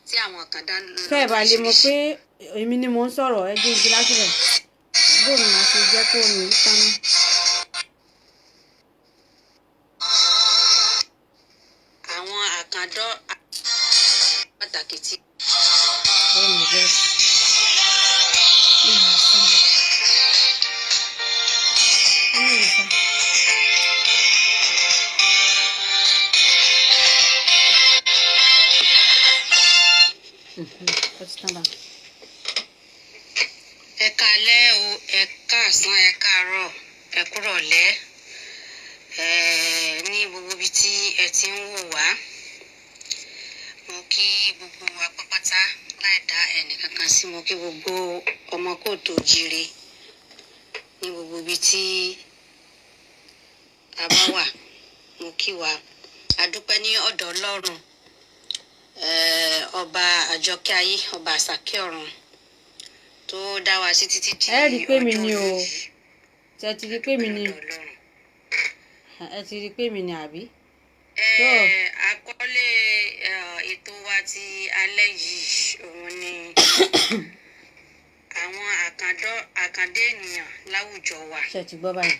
tí àwọn àkàndá ń lọ Kẹ́ ẹ̀ bá lè mọ̀ lóríṣiríṣi. pé èmi ni mò ń sọ̀rọ̀, ẹ jẹ́ igi láti bẹ̀. Bó ni màá ṣe jẹ́ kó ní tán? Àwọn àkàndá pàtàkì tí Oh my God. Oh my God. Oh my God. Ó ti tán bá. Ẹ káalẹ́ o, ẹ káàsán, ẹ káàárọ̀, ẹ kúrọ̀lẹ́ ní gbogbo ibi tí ẹ ti ń wò wá. Mo kí gbogbo wa pápátá láì dá ẹnìkankan sí. Mo kí gbogbo ọmọ kóòtù jíire ní gbogbo ibi tí a bá wà. Mo kí wa. A dúpẹ́ ní ọ̀dọ̀ Ọlọ́run, ọba àjọkẹ́ ayé, ọba àsàkẹ́ ọ̀run, tó dá wa sí títí di Ẹ rí i pé mi ọjọ́ ni o. òní yìí. Ṣé ẹ ti rí i pé mi ni? Lọ́dọ̀ Ọlọ́run. Ẹ ti rí i pé mi ni, àbí? Tó. Àkọlé ètò wa ti alẹ́ yìí, òun ni àwọn àkàndá ènìyàn láwùjọ wa. Ṣé ẹ ti gbọ́ báyìí?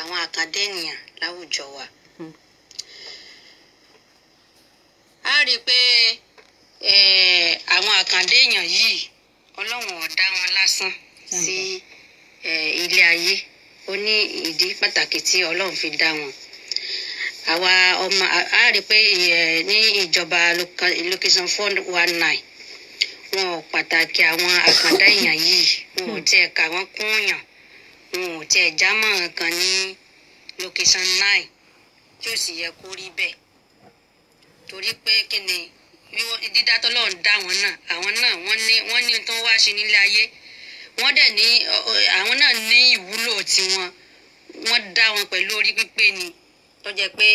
Àwọn àkàndá ènìyàn láwùjọ wa. A rí i pé àwọn àkàndá èèyàn yìí, Ọlọ́run ò dá wọn lásán Ṣé ń sí gbọ́? ilé ayé. Ó ní ìdí pàtàkì tí Ọlọ́run fi dá wọn. Àwa ọmọ a rí i pé ní ìjọba location 419, wọn ò pàtàkì àwọn àkàndá èèyàn yìí. Wọn ò tiẹ̀ kà wọ́n kún yàn, wọn ò tiẹ̀ jámọ́ nǹkan ní location 9, tí ó sì yẹ kó rí bẹ́ẹ̀. Torí pé kí ni? Bí wọ́n dídá tọ́lọ́run dá wọn náà, àwọn náà wọ́n ní ohun tó ń wá ṣe nílé ayé. Wọ́n dẹ̀ ní àwọn náà ní ìwúlò tiwọn. Wọ́n dá wọn pẹ̀lú orí pípé ni, tó jẹ́ pé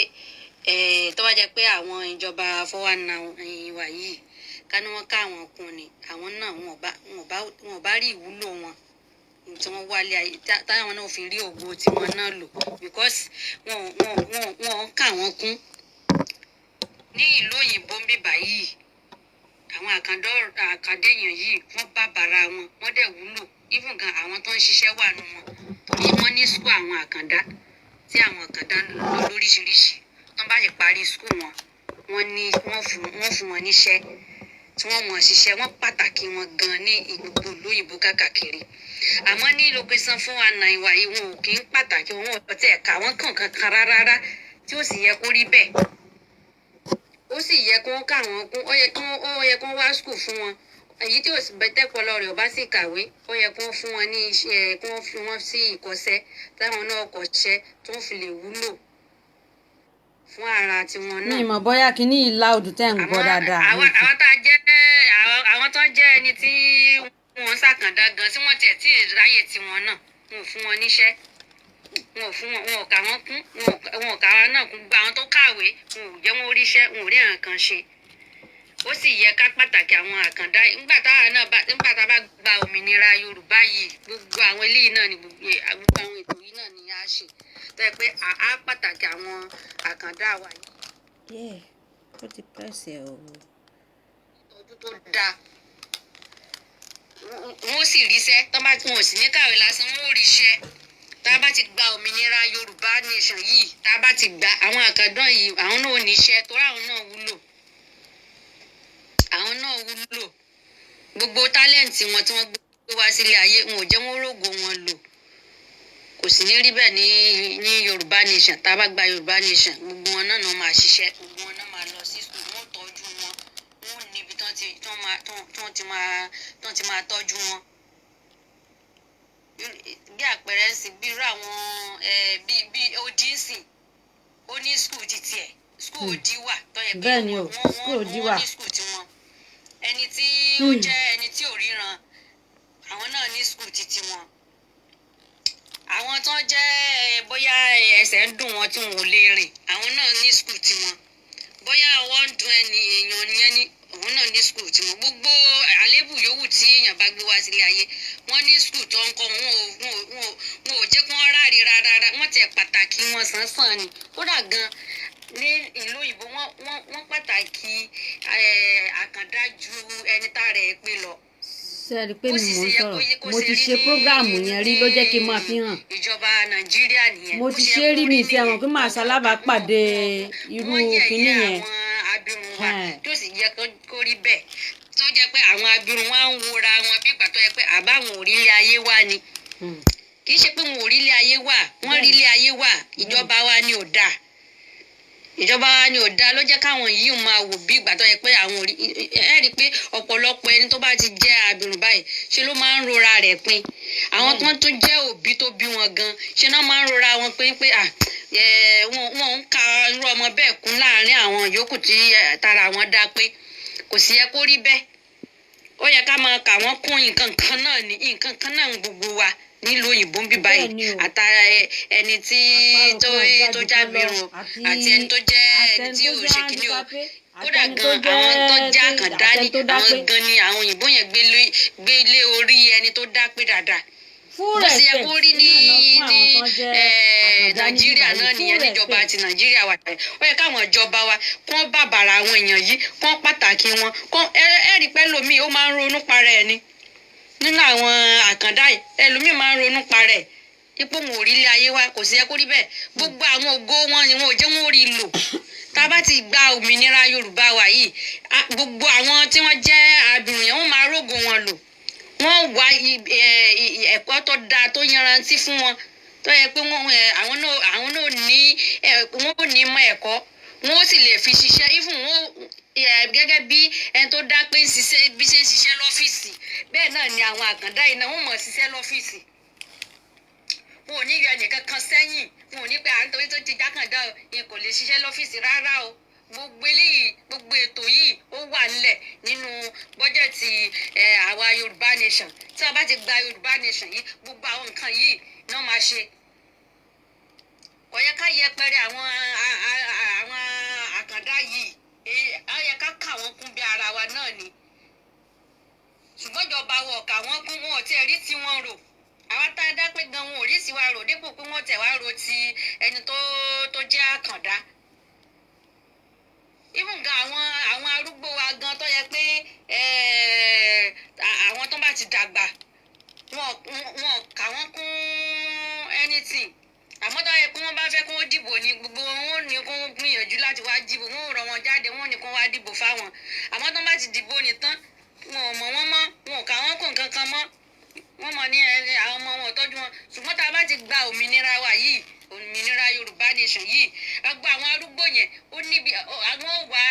tó bá jẹ́ pé àwọn ìjọba 419 wa yìí, ká ní wọ́n ká àwọn kún ni, àwọn náà wọn ò bá rí ìwúlò wọn tí wọ́n wá lé ayé, táwọn náà fi rí ògo tiwọn náà lò, because wọn ò kà wọ́n kún ní ìlú òyìnbó ń bíbà yìí. Àwọn àkàndá èèyàn yìí, wọ́n bá bàrà wọn, wọ́n dẹ̀ wúlò. Even gan, àwọn tó ń ṣiṣẹ́ wà nù wọn, torí wọ́n ní school àwọn àkàndá tí àwọn àkàndá ń lọ lóríṣiríṣi. Tó bá sì parí school wọn, wọ́n ní wọ́n fún wọn níṣẹ́ tí wọ́n mọ̀ ṣiṣẹ́. Wọ́n pàtàkì wọn gan ní gbogbo ìlú òyìnbó káàkiri. Àmọ́ ní location 419 wa yìí, wọn ò kì í pàtàkì wọn, ò tiẹ̀ kà wọ́n kàn kankan rárá, tí ó sì yẹ kó rí bẹ́ẹ̀. Ó sì yẹ kó kà wọ́n kún. Ó yẹ kó wá school fún wọn. Èyí tí ò sì bẹ tẹ́pọ̀lọ rẹ̀ ò bá sì kàwé, ó yẹ kó fún wọn ní iṣẹ́, kó fi wọ́n sí ìkọ́ṣẹ́, táwọn náà kọ́ṣẹ́ tó ń fi lè wúlò fún ara tiwọn Mi náà. ì mọ̀ bóyá kíní yìí loud tẹ́ ń gbọ́ Àmọ́ dáadáa. àwọn tá a jẹ́ àwọn tó jẹ́ ẹni tí wọ́n ń ṣàkàndá gan, tí wọ́n tiẹ̀ tí ì ráyè tiwọn náà, wọn ò fún wọn níṣẹ́, wọn ò fún wọn, wọn ò kà wọ́n kún, wọn ò kà wọn náà kún. Gbogbo àwọn tó kàwé, wọn ò jẹ́ wọn ríṣẹ́, wọn ò rí nǹkan kan ṣe. Ó sì yẹ ká pàtàkì àwọn àkàndá yìí. Nígbà tá a bá gba òmìnira Yorùbá yìí, gbogbo àwọn eléyìí náà ni gbogbo àwọn ètò yìí náà ni a ṣe, tó yẹ pé á pàtàkì àwọn àkàndá wa yìí. Yeah, ó ti press ẹ̀ o. Ìtọ́jú tó dáa, wọ́n sì ríṣẹ́. Tó bá wọn ò sì ní kàwé lásán, wọ́n ò ríṣẹ́. Tá a bá ti gba òmìnira Yorùbá nation yìí, tá a bá ti gba, àwọn àkàndán yìí, àwọn náà ò ní iṣẹ́, torí àwọn náà wúlò, àwọn náà wúlò. Gbogbo talent wọn tí wọ́n gbé wá sílé ayé, wọn ò jẹ́ wọ́n rógo wọn lò. Kò sì ní rí bẹ́ẹ̀ ní Yorùbá nation. Tá a bá gba Yorùbá nation, gbogbo wọn náà máa ṣiṣẹ́, gbogbo wọn náà máa lọ sí school, wọn ò tọ́jú wọn, wọn ò níbi tán ti tán máa tán tán ti máa tán ti máa tọ́jú wọn. Bí àpẹẹrẹ ń sìn, bí irú àwọn bí odi ń sìn, ó ní school ti tiẹ̀, school odi wà tó yẹ pé Bẹ́ẹ̀ ni o, wọ́n school odi wọ́n wà. ní school tiwọn. Ẹni tí ó jẹ́ ẹni tí ò ríran, àwọn náà ní school ti tiwọn. Àwọn tó ń jẹ́ bóyá ẹsẹ̀ ń dùn wọn tí wọn ò lè rìn, àwọn náà ní school tiwọn. Bóyá ọwọ́ ń dùn ẹni èèyàn nìyẹn ní, òun náà ní school tiwọn. Gbogbo àléébù yòówù tí èèyàn bá gbé wá sílé ayé, wọ́n ní school tó ń kọ́ wọn. Wọn ò jẹ́ kí wọ́n ráre rárá, wọ́n tiẹ̀ pàtàkì wọn sánsan ni. Kódà gan ní ìlú òyìnbó, wọ́n pàtàkì àkàndá ju ẹni tá rẹ̀ pé lọ. Ṣe rí i pé Bó mi sì mò ń ṣe yẹ sọ̀rọ̀? kó Mo ṣe ti rí ṣe ní prógráàmù yẹn rí, ló jẹ́ kí n máa fi hàn. Ìjọba Nàìjíríà nìyẹn. Mo Bó ti ṣe ṣe yẹ é rí, kó mi rí ìfẹ́ àwọn nìyẹn. pé màá ṣalábàápàdé irú Wọ́n yẹ̀yẹ́ kinní yẹn. àwọn abirùn wa, Ẹn. tó sì yẹ kó rí bẹ́ẹ̀, tó jẹ́ pé àwọn abirùn wa ń wora wọn bí ìgbà tó yẹ pé àbáwọn ò rí ilé ayé wá ni. Kì í ṣe pé wọn ò rí ilé ayé wà, wọ́n rí ilé ayé wà. Ìjọba wa ni ò dáa, ìjọba wa ni ò dáa, ló jẹ́ káwọn yìí máa wò bí ìgbà tó yẹ pé àwọn ò rí. Ẹ rí i pé ọ̀pọ̀lọpọ̀ ẹni tó bá ti jẹ́ abirùn báyìí, ṣe ló máa ń rora rẹ̀ pin. Àwọn tó ń tún jẹ́ òbí tó bí wọn gan, ṣe náà máa ń rora wọn pin pé à wọn ń ka irú ọmọ bẹ́ẹ̀ kún láàárín àwọn yòókù tí tara wọn dá pé. Kò sì yẹ kó rí bẹ́ẹ̀. Ó yẹ ká máa kà wọ́n kún nǹkan kan náà ní nǹkan kan náà ń gbogbo wa nílùú òyìnbó ń bí báyìí. Bẹ́ẹ̀ ni o. Àtà ẹni tí Àparò tó kan ò ga tó jù kan lọ, jábìrún àti ẹni tó jẹ́ ẹni àtẹni tí tó ò jẹ́ ṣe kíní o. handicapé, Kódà àtẹni tó gan àwọn tó jẹ́ já àkàndá àtẹni ní tó dá àwọn pé. gan ni àwọn òyìnbó yẹn gbé lé orí ẹni tó dá pé dáadáa. Full Bó ṣe yẹ respect kó rí ní náà fún ní àwọn tó jẹ́ àkàndá níbí Nàìjíríà báyìí. náà Full nìyẹn, níjọba respect. ti Nàìjíríà wa. Ó yẹ káwọn ìjọba wa kán bàbàrà àwọn èèyàn yìí, kán pàtàkì wọn, kán ẹ rí pé ẹlòmíì ó máa ń ronú para ẹ ni nínú àwọn àkàndá yìí. Ẹlòmíì máa ń ronú para ẹ ipò wọn ò rí ilé ayé wa. Kò sí yẹ kó rí bẹ́ẹ̀. Gbogbo àwọn ògo wọn ni wọn ò jẹ́ wọn ò rí lò. Tá a bá ti gba òmìnira Yorùbá wa yìí, gbogbo àwọn tí wọ́n jẹ́ abirùn yẹn, wọ́n máa rógo wọn lò. Wọ́n wá ẹ̀kọ́ tó dáa tó yanrantí fún wọn, tó yẹ pé wọ́n àwọn náà ní wọ́n ò ní mọ ẹ̀kọ́, wọ́n ó sì lè fi ṣiṣẹ́, even wọ́n gẹ́gẹ́ bí ẹni tó dá pé ń ṣiṣẹ́, bí ṣe ń ṣiṣẹ́ lọ́fíìsì, bẹ́ẹ̀ náà ni àwọn àkàndá yìí náà wọ́n mọ̀ ṣiṣẹ́ lọ́fíìsì. Wọn ò ní yọ ẹnìkan kan sẹ́yìn, wọn ò ní pé à ń torí tó ti jákàndá o, n kò lè ṣiṣẹ́ lọ́fíìsì rárá o. Gbogbo eléyìí, gbogbo ètò yìí, ó wà nílẹ̀ nínú bọ́jẹ̀tì àwa Yorùbá nation. Tí a bá ti gba Yorùbá nation yìí, gbogbo àwọn nǹkan yìí náà máa ṣe. Kò yẹ ká yẹpẹrẹ àwọn àkàndá yìí. Ó yẹ ká kà wọ́n kún bí ara wa náà ni, ṣùgbọ́n ìjọba wọ̀ kà wọ́n kún, wọn ò tiẹ̀ rí tí wọ́n rò. Àwa tá a dá pé gan, wọn ò rí tiwa rò dípò pé wọ́n tẹ̀ wá ro ti ẹni tó jẹ́ àkàndá. Even gan àwọn arúgbó wa gan, tó yẹ pé àwọn tó bá ti dàgbà, wọn kà wọ́n kún anything. Àmọ́ tó yẹ pé wọ́n bá fẹ́ kó wọ́n dìbò ní gbogbo wọn, ò ní kó wọ́n gbìyànjú láti wá dìbò, wọn ò rọ wọn jáde, wọn ò ní kó wá dìbò fáwọn. Àmọ́ tó bá ti dìbò nìtán, wọn ò mọ̀ wọ́n mọ́, wọn ò kà wọ́n kún nǹkan kan mọ́. Wọ́n mọ̀ ní ẹni àwọn ọmọ wọn ò tọ́jú wọn. Ṣùgbọ́n tá a bá ti gba òmìnira wa yìí, òmìnira Yorùbá nation yìí, gbogbo àwọn arúgbó yẹn, ó níbi àwọn ò wá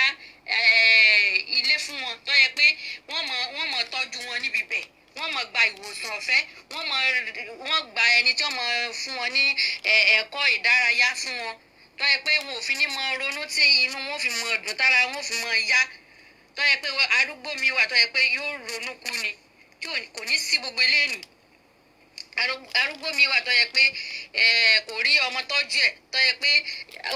ilé fún wọn tó yẹ pé wọ́n mọ̀ tọ́jú wọn níbi bẹ̀, wọ́n mọ̀ gba ìwòsàn ọ̀fẹ́, wọ́n gba ẹni tí wọ́n mọ̀ fún wọn ní ẹ̀kọ́ ìdárayá fún wọn, tó yẹ pé wọn ò fi ní mọ ronú, tí inú wọn fi mọ dùn, tára wọn fi mọ yá. Tó yẹ pé arúgbó mi wà tó yẹ pé yóò ronú kú ni, tí kò ní sí gbogbo eléyìí. Arúgbó mi wà tó yẹ pé kò rí ọmọ tọ́jú ẹ̀, tó yẹ pé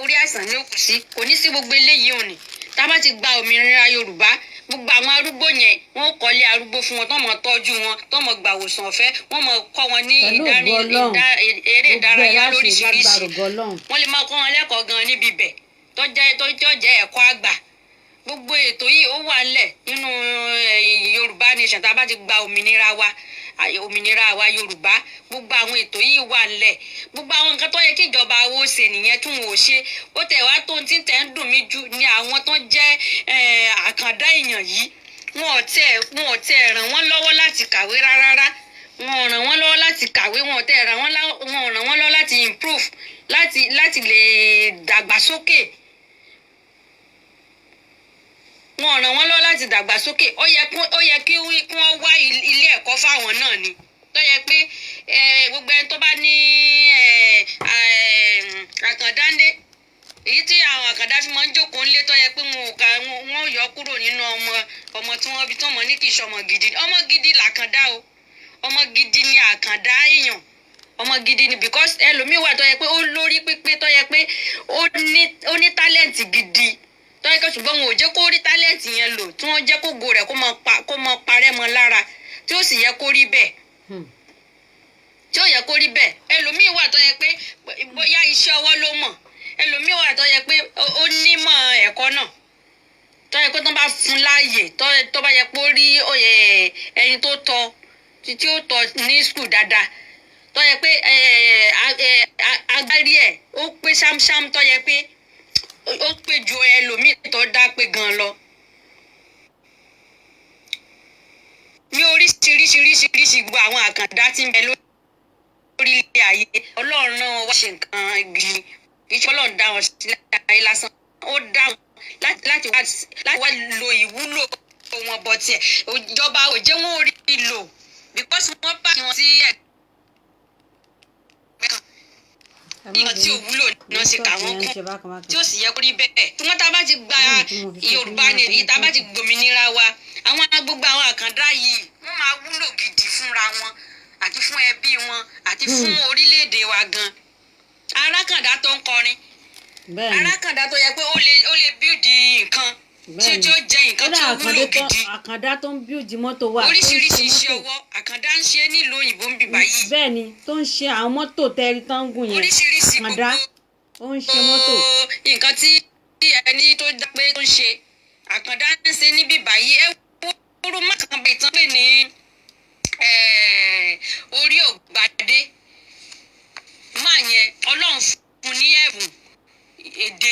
orí àìsàn ni ó kù sí. Kò ní sí gbogbo eléyìí òní. Tá a bá ti gba òmìnira Yorùbá, gbogbo àwọn arúgbó yẹn, wọn ó kọ́lé arúgbó fún wọn, tó mọ̀ tọ́jú wọn, tó mọ̀ gbà wòsàn ọ̀fẹ́, wọ́n mọ̀ kọ́ wọn ní Pẹ̀lú ìdarí ògo Ọlọ́run, eré gbogbo ẹ̀ ìdárayá láṣẹ lóríṣiríṣi. lágbára ògo Ọlọ́run. Wọ́n lè máa kọ́ wọn lẹ́kọ̀ọ́ gan níbi ibẹ̀ tó jẹ́ ẹ̀kọ́ àgbà. Gbogbo ètò yìí, ó wà nílẹ̀ nínú Yorùbá nation. Tá a bá ti gba òmìnira wa, òmìnira àwa Yorùbá. Gbogbo àwọn ètò yìí wà ńlẹ̀, gbogbo àwọn nǹkan tó yẹ kí ìjọba wo ṣe nìyẹn tí wọn ò ṣe. Ó tẹ̀ wá tó ti tẹ̀ ń dùn mí jù ní àwọn tó jẹ́ àkàndá èèyàn yìí, wọn ò tẹ̀ ràn wọ́n lọ́wọ́ láti kàwé rárá. Wọn ò ràn wọ́n lọ́wọ́ láti kàwé, wọn ò tẹ̀ ràn wọ́n wọn ò ràn wọ́n lọ́wọ́ láti improve, láti lè dàgbàsókè. Wọn ò ràn wọ́n lọ́wọ́ láti dàgbàsókè. Ó yẹ kí wọ́n wá ilé ẹ̀kọ́ fáwọn náà ni, tó yẹ pé gbogbo ẹni tó bá ní àkàndá ńlé, èyí tí àwọn àkàndá fi máa ń jókòó ńlé, tó yẹ pé wọn ò ka wọn yọ kúrò nínú ọmọ ọmọ tí wọ́n bí, tí wọ́n mọ̀ ní kì í ṣe ọmọ gidi. Ọmọ gidi làkàndá o, ọmọ gidi ni àkàndá èèyàn, ọmọ gidi ni, because ẹlòmíín wà tó yẹ pé ó lórí pípé, tó yẹ pé ó ní talent gidi, tó yẹ pé ṣùgbọ́n wọn ò jẹ́ kó rí talent yẹn lò, tí wọ́n jẹ́ kó go rẹ̀ kó máa parẹ́ mọ́ lára, tí ó sì yẹ kó rí bẹ́ẹ̀, tí ó yẹ kó rí bẹ́ẹ̀. Ẹlòmíín wà tó yẹ pé bóyá iṣẹ́ ọwọ́ ló mọ̀, ẹlòmíín wà tó yẹ pé ó nímọ̀ ẹ̀kọ́ náà, tó yẹ pé tó bá fún láàyè, tó bá yẹ pé ó rí ẹni tó tọ́ tí ó tọ́ ní school dáadáa, tó yẹ pé agbárí ẹ̀ ó pé ṣámṣám, tó yẹ pé ó pé ju ẹlòmíì tó dá pé gan lọ. Ní oríṣiríṣiríṣiríṣi gbogbo àwọn àkàndá tí ń bẹ lórílẹ̀ ayé, Ọlọ́run náà wá ṣe nǹkan gidi. Kì í ṣe Ọlọ́run dá wọn sílẹ̀ ayé lásán, ó dá wọn láti wá lo ìwúlò wọn bọ̀ tiẹ̀. Ìjọba ò jẹ́ wọn ò rí lò because wọ́n bá wọn sí ẹgbẹ́ kan Ẹ má nǹkan tí ò bínú. wúlò náà ṣe kà wọ́n Network yẹn ń kún, ṣe bákan bákan. tí ó sì yẹ kó rí bẹ́ẹ̀. Tí wọ́n tá a bá ti gba Lẹ́yìn tí mo fi ṣe Yorùbá kíní ni àti èyí tá a bá ti network. gbòmìnira wa, àwọn gbogbo àwọn àkàndá yìí, wọ́n máa wúlò gidi fúnra wọn àti fún ẹbí wọn àti fún orílẹ̀-èdè wa gan. Arákàndá tó ń kọrin, arákàndá tó yẹ pé ó lè build nǹkan tí tí ó jẹ́ nǹkan Kódà tí ó wúlò àkàndá tó gidi. Àkàndá tó ń build mọ́tò wà, tó ń ṣe Oríṣiríṣi iṣẹ́ mọ́tò. ọwọ́ àkàndá ń ṣe nílùú òyìnbó ń bíbá yìí. Bẹ́ẹ̀ ni, tó ń ṣe àwọn mọ́tò tẹ́rí tán ń gùn yẹn. Oríṣiríṣi Àkàndá gbogbo ó ń ṣe mọ́tò. nǹkan tí ẹni tó dá pé tó ń ṣe, àkàndá ń ṣe níbí báyìí. Ẹ wúrú mákànbí tán pè ní orí ògbàdé máa yẹn, Ọlọ́run fún ní ẹ̀bùn èdè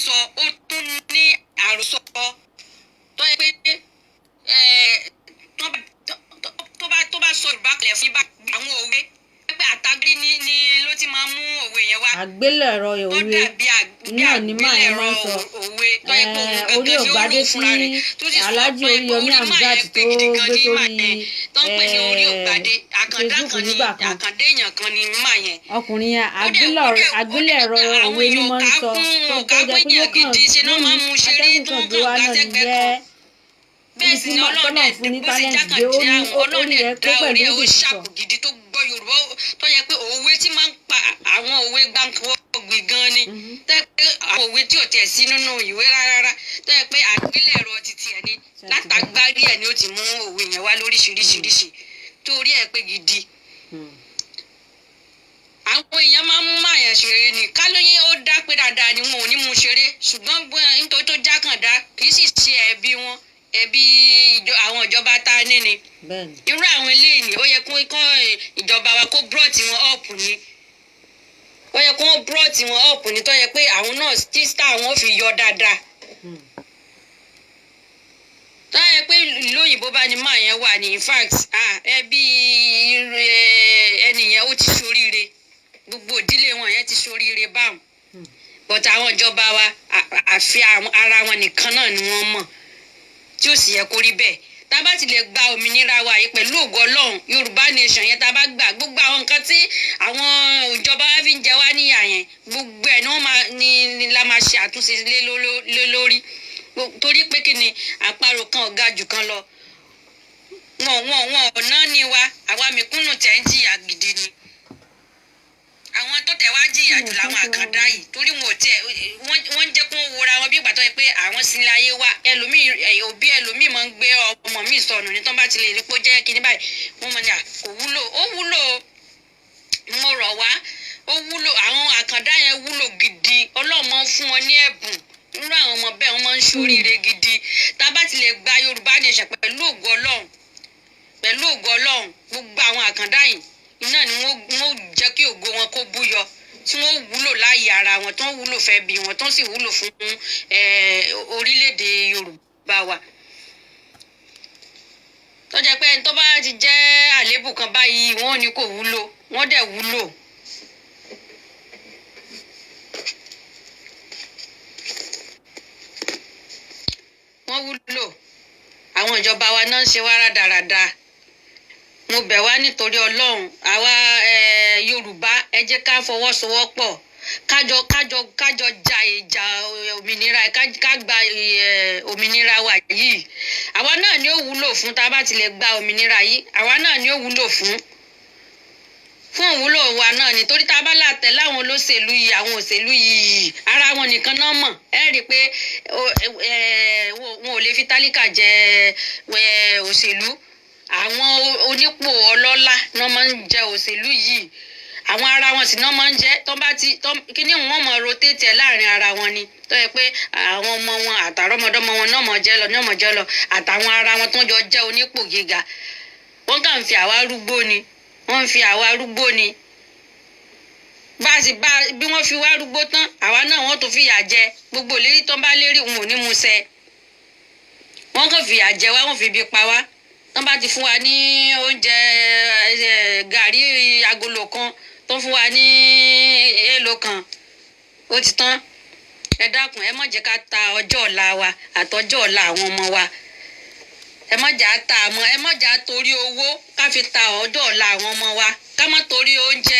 sọ, ó tún ní àròsọ tó yẹ pé tó bá sọ Yorùbá kalẹ̀ fún ibà, àwọn òwe pé àtàgbé ní ló ti máa mú òwe yẹn wá. Àgbélẹ̀rọ Tó òwe dàbí bí náà ni máa yẹn máa ń àgbélẹ̀rọ sọ. òwe tó yẹ pé òun Orí gangan tí ó ògbádé lò tí fúnra rẹ̀ tó sì sọ Alhaji tó yẹ pé Oríyọmí orí máa Hamzat yẹn tó pé gidi gan gbé ní máa sórí yẹn tó ń pè ní orí ògbádé, àkàndá Facebook kan ní nígbà kan. Àkàndá èèyàn kan ní máa yẹn. Ọkùnrin yẹn, Ó dẹ̀ ó dẹ̀ ó dẹ̀ àgbélẹ̀rọ àwọn òwe ni èèyàn máa ń ká sọ, kún tó wọn tó ká jẹ́ pé pé yóò èèyàn kàn gidi ṣe náà yóò máa ní ń mú ṣeré atẹ́gùn tó kan ń gbé kàn wá gbá náà ní sẹ́gbẹ́ yẹ́ kan. Bẹ́ẹ̀ níbi sì tí ni Ọlọ́run tọ́lọ̀ dẹ̀ fún ní bó ṣe talent jákàndé dé, ó ní àwọn ó Ọlọ́run ní dẹ̀ rẹ̀ pé dá pẹ̀lú orí ẹ̀ ó èdè sísọ. ṣàpò gidi tó gbọ́ Yorùbá, tó yẹ pé òwe tí máa ń pa àwọn òwe gbàǹkanwọ́gbì gan ni, tó yẹ pé àwọn òwe tí ò tiẹ̀ sí nínú ìwé rárá, tó yẹ pé àgbélẹ̀rọ titi ẹ̀ ni. Ṣé ẹ ti gbọ́? Látàgbárí ẹ̀ ni ó ti mú òwe yẹn wá lóríṣiríṣiríṣi torí ẹ̀ pé gidi. Àwọn èèyàn máa ń mú máyàn ṣeré ni. Kálóyún ó dá pé dáadáa ni, wọn ò ní mú ṣeré, ṣùgbọ́n bóyá nítorí tó jákàndá, kì í sì ṣe ẹ̀bi wọn, ẹ̀bi àwọn ìjọba tá a ní ni. Irú àwọn eléyìí ni ó yẹ kó kọ́ ìjọba wa kó brought wọn up ni, ó yẹ kó brought wọn up ni, tó yẹ pé àwọn náà tí star wọn fi yọ dáadáa. Tó yẹ pé ìlú òyìnbó bá ní máa yẹn wà ní, in fact, ẹbí ẹnìyẹn ó ti ṣoríire, gbogbo ìdílé wọn yẹn ti ṣoríire báwọn. But àwọn ìjọba wa, àfi ara wọn nìkan náà ni wọ́n mọ̀, tí ó sì yẹ kó rí bẹ́ẹ̀. Tá a bá ti lè gba òmìnira wa yìí pẹ̀lú ògo Ọlọ́run, Yorùbá nation yẹn, tá a bá gbà, gbogbo àwọn nǹkan tí àwọn ìjọba wa fi ń jẹ wá níyà yẹn, gbogbo ẹ̀ ni wọ́n máa ní la máa ṣe àtúnṣe lé lórí. Torí pé kí ni, àparò kan ò ga jù kan lọ. Wọn ò ná ní wa, àwa mẹ̀kúnnù tẹ̀ ń jìyà gidi ni. Àwọn tó tẹ̀ wá jìyà jù làwọn àkàndá yìí, torí wọn ò tiẹ̀ wọ́n ń jẹ́ kó wọra wọn bí ìgbà tó yẹ pé àwọn sinmi ayé wa. Ẹlòmíì, òbí ẹlòmíì máa ń gbé ọmọ míì sọnù ní tán bá ti lè rí pé ó jẹ́ kíní báyìí, wọ́n mọ̀ ní à kò wúlò. Ó wúlò, mo rọ̀ wá, ó wúlò. Àwọn àkàndá yẹn wúlò gidi, Ọlọ́run máa ń fún wọn ní ẹ̀bùn. Irú àwọn ọmọ bẹ́ẹ̀, wọ́n máa ń ṣoríire gidi. Tá a bá ti lè gba Yorùbá nation pẹ̀lú ògo Ọlọ́run. Pẹ̀lú ògo Ọlọ́run, gbogbo àwọn àkàndá yìí iná ni wọ́n jẹ́ kí ògo wọn kó búyọ, tí wọ́n wúlò láàyè ara wọn, tí wọ́n wúlò fẹ́ bí wọn, tí wọ́n sì wúlò fún orílẹ̀-èdè Yorùbá wa. Tó jẹ́ pé ẹni tó bá ti jẹ́ àléébù kan báyìí, wọ́n ò ní kò wúlò, wọ́n dẹ̀ wúlò. Wọ́n wúlò. Àwọn ìjọba wa náà ń ṣe wá rádaràda. Mo bẹ̀ wá nítorí Ọlọ́run, àwa Yorùbá, ẹ jẹ́ ká fọwọ́sowọ́pọ̀, kájọ ja ìjà òmìnira, ká gba òmìnira wa yìí. Àwa náà ni ó wúlò fún. Tá a bá ti lè gba òmìnira yìí, àwa náà ni ó wúlò fún òwúlò wa náà, nítorí tá a bá látẹ̀ láwọn olóṣèlú yìí, àwọn òṣèlú yìí, ara wọn nìkan náà mọ̀. Ẹ rí i pé wọn ò lè fi tálíkà jẹ òṣèlú. Àwọn onípò ọlọ́lá náà máa ń jẹ òṣèlú yìí, àwọn ara wọn sì náà máa ń jẹ. Tó bá ti kíní, wọn mọ rotate ẹ láàrin ara wọn ni, tó yẹ pé àwọn ọmọ wọn àtàrọmọdọ́mọ wọn náà mọ jẹ lọ, náà mọ jẹ lọ, àtàwọn ara wọn tó ń jọ jẹ onípò gíga. Wọ́n kàn ń fi àwa arúgbó ni, wọ́n ń fi àwa arúgbó ni. Bá a sì bá bí wọ́n fi wá arúgbó tán, àwa náà wọ́n tún fìyà jẹ. Gbogbo ìlérí tó ń bá lérí, òun ò ní mú ṣẹ. Wọ́n kàn fìyà jẹ wá, wọ́n fi ibi pa wá. Tán bá ti fún wa ní oúnjẹ, gàrí agolo kan, tó fún wa ní èèlò kan, ó ti tán. Ẹ dákun, ẹ má jẹ́ ká ta ọjọ́ ọ̀la wa àtọjọ́ ọ̀la àwọn ọmọ wa. Ẹ má jà á ta àmọ́, ẹ má jà á torí owó ká fi ta ọjọ́ ọ̀la àwọn ọmọ wa. Ká má torí oúnjẹ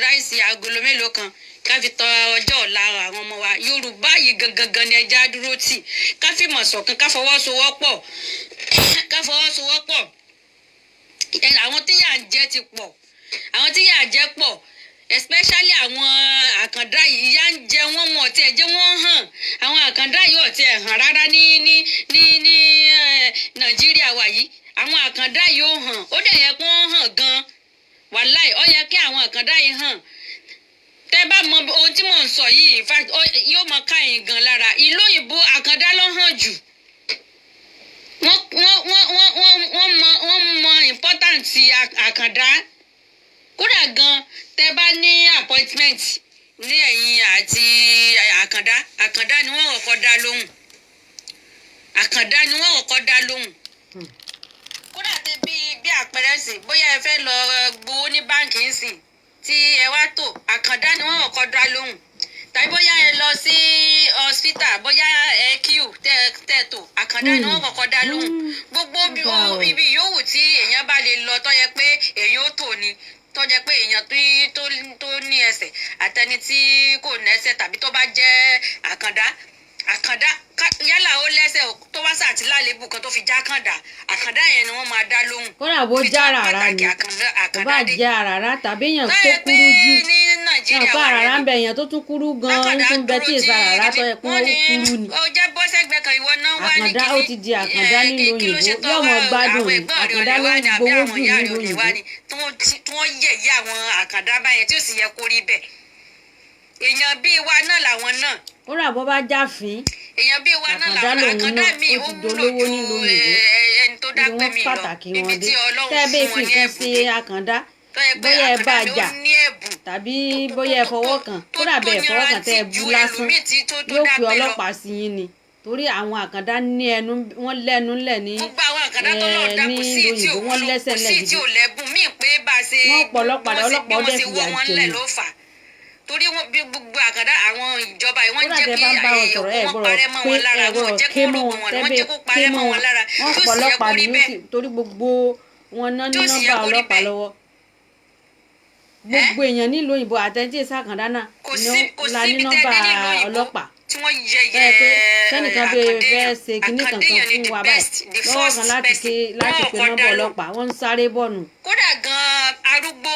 ráìsì agolo mélòó kan ká fi ta ọjọ́ ọ̀la àwọn ọmọ wa. Yorùbá yìí gangan gan ni ẹ já dúró tì, ká fìmọ̀ ṣọ̀kan, ká fọwọ́sowọ́pọ̀, ká fọwọ́sowọ́pọ̀. Àwọn tí yà ń jẹ ti pọ̀, àwọn tí yà jẹ pọ̀, especially àwọn àkàndá yìí. Ìyà ń jẹ wọ́n, wọn ò tiẹ̀ jẹ́ wọ́n hàn. Àwọn àkàndá yìí ò tiẹ̀ hàn rárá ní Nàìjíríà wa yìí. Àwọn àkàndá yìí ò hàn, ó dẹ̀ yẹ kó hàn gan. Wàláì, ó yẹ kí àwọn àkàndá yìí hàn. Tẹ́ bá mọ ohun tí mò ń sọ yìí, in fact, yóò mọ káyìn gan lára. Ìlú òyìnbó, àkàndá ló hàn jù. Wọ́n mọ important àkàndá. Kódà gan, tẹ́ bá ní appointment ní ẹ̀yìn àti àkàndá, àkàndá ni wọ́n kọ́kọ́ dá lóhùn, àkàndá ni wọ́n kọ́kọ́ dá lóhùn. Kódà tẹ bí àpẹẹrẹ sí, bóyá ẹ fẹ́ lọ gbowó ní báǹkì ńsìn tí ẹ wá tò, àkàndá ni wọ́n kọ́kọ́ dá lóhùn. Tàbí bóyá ẹ lọ sí hospital, bóyá ẹ queue tẹ tò, àkàndá ni wọ́n kọ́kọ́ dá lóhùn. Gbogbo ibi yòówù tí èèyàn bá lè lọ tó yẹ pé èèyàn ó tò ni, tó jẹ́ pé èèyàn tó ní ẹsẹ̀ àtẹni tí kò nẹ́sẹ̀, tàbí tó bá jẹ́ àkàndá, àkàndá, yálà ó lẹ́sẹ̀ tó wá sàtí lálébù kan tó fi já kàndá, àkàndá yẹn ni wọ́n máa dá lóhùn. Kódà bó Ibi tí já wọ́n àràrá pàtàkì ni, kò bá àkàndá dé. jẹ́ àràrá tàbí èèyàn Tó tó yẹ pé kúrú jù ní Nàìjíríà náà, wa àràrá yẹn ń bẹ, èèyàn tó tún kúrú gan-an lákàndá tún bẹ dúró tí èsì tí àràrá tó yẹ pé wọ́n ó ní kúrú ni. ó jẹ́ bọ́ sẹ́gbẹ́ kan, ìwọ náà wá ní Àkàndá, ó kíní. ti di àkàndá nílùú Kí ló ṣe òyìnbó, tó yóò mọ wá gbádùn àwọn ni. ẹ̀gbọ́n rẹ̀ ò Àkàndá lè ló wá ń ní àbí gbowó àwọn jù ìyá rẹ̀ nílùú ò lè wá òyìnbó. ní, tí wọ́n yẹ̀yẹ́ àwọn àkàndá báyẹn, tí ó sì yẹ kó rí bẹ́ẹ̀. Èèyàn bíi wa náà làwọn náà. Kódà bó bá jáfín, Èèyàn bíi wa náà àkàndá làwọn lòun àkàndá náà míì ó ó ti wúlò dolówó ju nílùú òyìnbó. ẹni tó dá Ibi pé wọ́n mi lọ, pàtàkì ibi wọn dé, tí Ọlọ́run tẹ́ ẹ bẹ́ẹ̀ fún fi wọn ní nǹkan ẹ̀bùn ṣe dé, àkàndá, tó yẹ pé bóyá ẹ bá àkàndá a ni ó jà ní ẹ̀bùn tàbí tó bóyá ẹ tó fọwọ́ kàn, tó kódà tó bẹ́ẹ̀ fọwọ́ kàn, tẹ́ ẹ yanrantí bú ju lásán, ẹlòmíì tí tó yóò dá pe pé lọ. ọlọ́pàá sí yín ni, torí àwọn àkàndá ní ẹnu, wọ́n lẹ́nu ńlẹ̀ ní Gbogbo àwọn àkàndá tó lọ́ọ̀ dá, ní kò sí ìlú tí ò òyìnbó, wọ́n wúlò, lẹ́sẹ̀ kò ńlẹ̀ sí tí gidi. ò lẹ́bùn míì pé bá a ṣe Wọ́n pọ̀ bí ọlọ́pàá, wọ́n ṣe bí ọlọ́pàá wọ́n dẹ̀ ṣe fìyà wọ́ wọn jẹ ńlẹ̀ yàn. ló fà á, torí wọn bí gbogbo àkàndá, àwọn ìjọba yìí, wọ́n Kódà jẹ́ tẹ́ kí bá ń bá wọn sọ̀rọ̀, ẹ òkú wọn gbọ́dọ̀ parẹ́ mọ́ pé wọn lára, ẹ wọn ò gbọ́dọ̀ jẹ́ ké kó mọ́ rógun wọn. wọn, Tẹ́ wọ́n bẹ́ẹ̀ jẹ́ kó ké parẹ́ mọ́ mọ́ wọn wọn, lára, wọ́n tó pọ̀ sì yẹ kó ọlọ́pàá rí ni yóò bẹ́ẹ̀. sì torí gbogbo wọn ná ní Tó sì yẹ nọ́mbà kó rí ọlọ́pàá bẹ́ẹ̀. lọ́wọ́. Ẹ́ Gbogbo èèyàn nílùú òyìnbó àtẹ̀jí ìsàkàndá náà kò ni sí kò la sí ní ibi tẹ́ nọ́mbà dé nílùú òyìnbó ọlọ́pàá tí wọ́n yẹyẹ tẹ́ ẹ pé tẹ́nìkan bẹ́ẹ̀ àkàndé fẹ́ èèyàn. ṣe kinní Àkàndé kankan èèyàn ni fún the wa báyìí best, the lọ́wọ́ first kan láti person ké láti wọ́n pe kọ́ nọ́mbà dá lóhùn. ọlọ́pàá, wọ́n ń sáré bọ̀nù. Kódà gan, arúgbó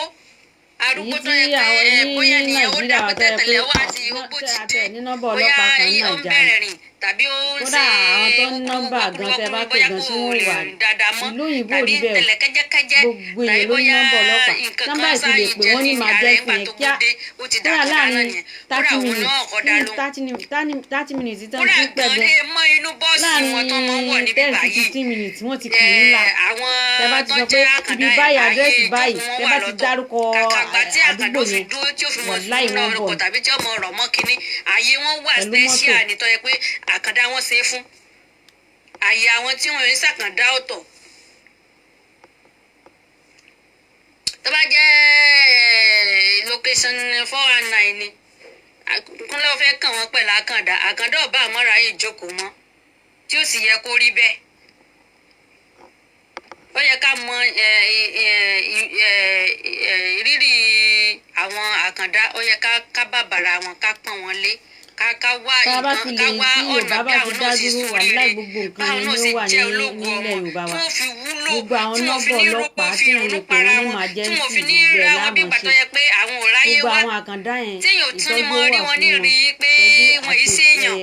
Èyí arúgbó tó tí yẹ pé àwọn ní bóyá ní nìyẹn ó Nàìjíríà dá wa pé tó yẹ pé tẹ́tẹ̀lẹ̀ wá ti ogbó ti àti dé, ẹ̀ ní nọ́mbà bóyá ọlọ́pàá kan ní ó ń Nàìjà bẹ̀rẹ̀ rìn tàbí ó ń Kódà ṣe àwọn tó ní nọ́mbà gan tẹ́ bá pè bóyá gan kò tí wọ́n lè wà rìn dáadáa mọ́ ìlú òyìnbó ò tàbí rí bẹ́ẹ̀ o. tẹ̀lẹ̀ kẹ́jẹ́kẹ́jẹ́, Gbogbo tàbí èèyàn ló ní bóyá nọ́mbà ọlọ́pàá. nǹkan Nọ́mbà kan sì lè sáyìn pè jẹ wọ́n ní ní ara ẹ̀ emergency ńgbà yẹn tó kíá. dé, ó ti Kódà dàkàndá náà láàrin nìyẹn. Kódà 30 òun minutes, náà kọ́ dá lóhùn. 30 minutes tán Kódà ti pẹ́ gan gan. lè mọ inú bọ́ọ̀sì wọn tó mọ́ wọ̀ Láàrin níbí 10 sí báyìí. 15 minutes wọ́n ti kàn yín lá. Àwọn Tẹ́ bá ti tó sọ pé jẹ́ ibi àkàndá báyìí, ayé àdírẹ́sì báyìí, ìjókòó wọn tẹ́ wà bá ti lọ́tọ̀. dárúkọ Kàkà gbà tí àkàndá àdúgbò ó fi yẹn, dúró tí ó fi mọ wàláì súnmọ́ wọ́n bọ̀ ọkọ̀ ni. tàbí tí ó mọ rọ̀ mọ́ kínní, ààyè wọn wà Pẹ̀lú mọ́tò. special ní tó yẹ pé àkàndá wọn ṣe é fún. Ààyè àwọn tí wọn ń ṣàkàndá ọ̀tọ̀. Tó bá jẹ́ location 419 ni, Kúnlé ó fẹ́ kàn wọ́n pẹ̀lú àkàndá, àkàndá ọba àmọ́ra yìí jókòó mọ́, tí ó sì yẹ kó rí bẹ́ẹ̀. Ó yẹ ká mọ ìrírí àwọn àkàndá, ó yẹ ká bàbàrà wọn, ká pọ́n wọn lé, ká wá Tá a bá nǹkan, fi ká lè wá tí ọ̀nà Yorùbá bí bá fi àwọn dá náà ṣe dúró, wàláì ṣoríire, gbogbo nǹkan báwọn yẹn náà ni ṣe ó wà jẹ́ ní ológo nílẹ̀ ọmọ, Yorùbá tí wa. wọ́n fi wúlò, Gbogbo àwọn tí wọ́n fi nọ́mbà ní rówó ọlọ́pàá fi tí wọ́n lè ìrònú pè para wọ́n ní wọn, tí wọ́n emergency fi ní gbogbo ẹ̀ ríra wọn bí láàmọ̀ ìgbà tó ṣe. yẹ pé àwọn ò ráyé Gbogbo wá, àwọn àkàndá yẹn, téèyàn ò tún ní ìtọ́jú mọ ó rí wà wọn fún ní wọn. rí i pé Ìtọ́jú wọn yìí àti séèyàn.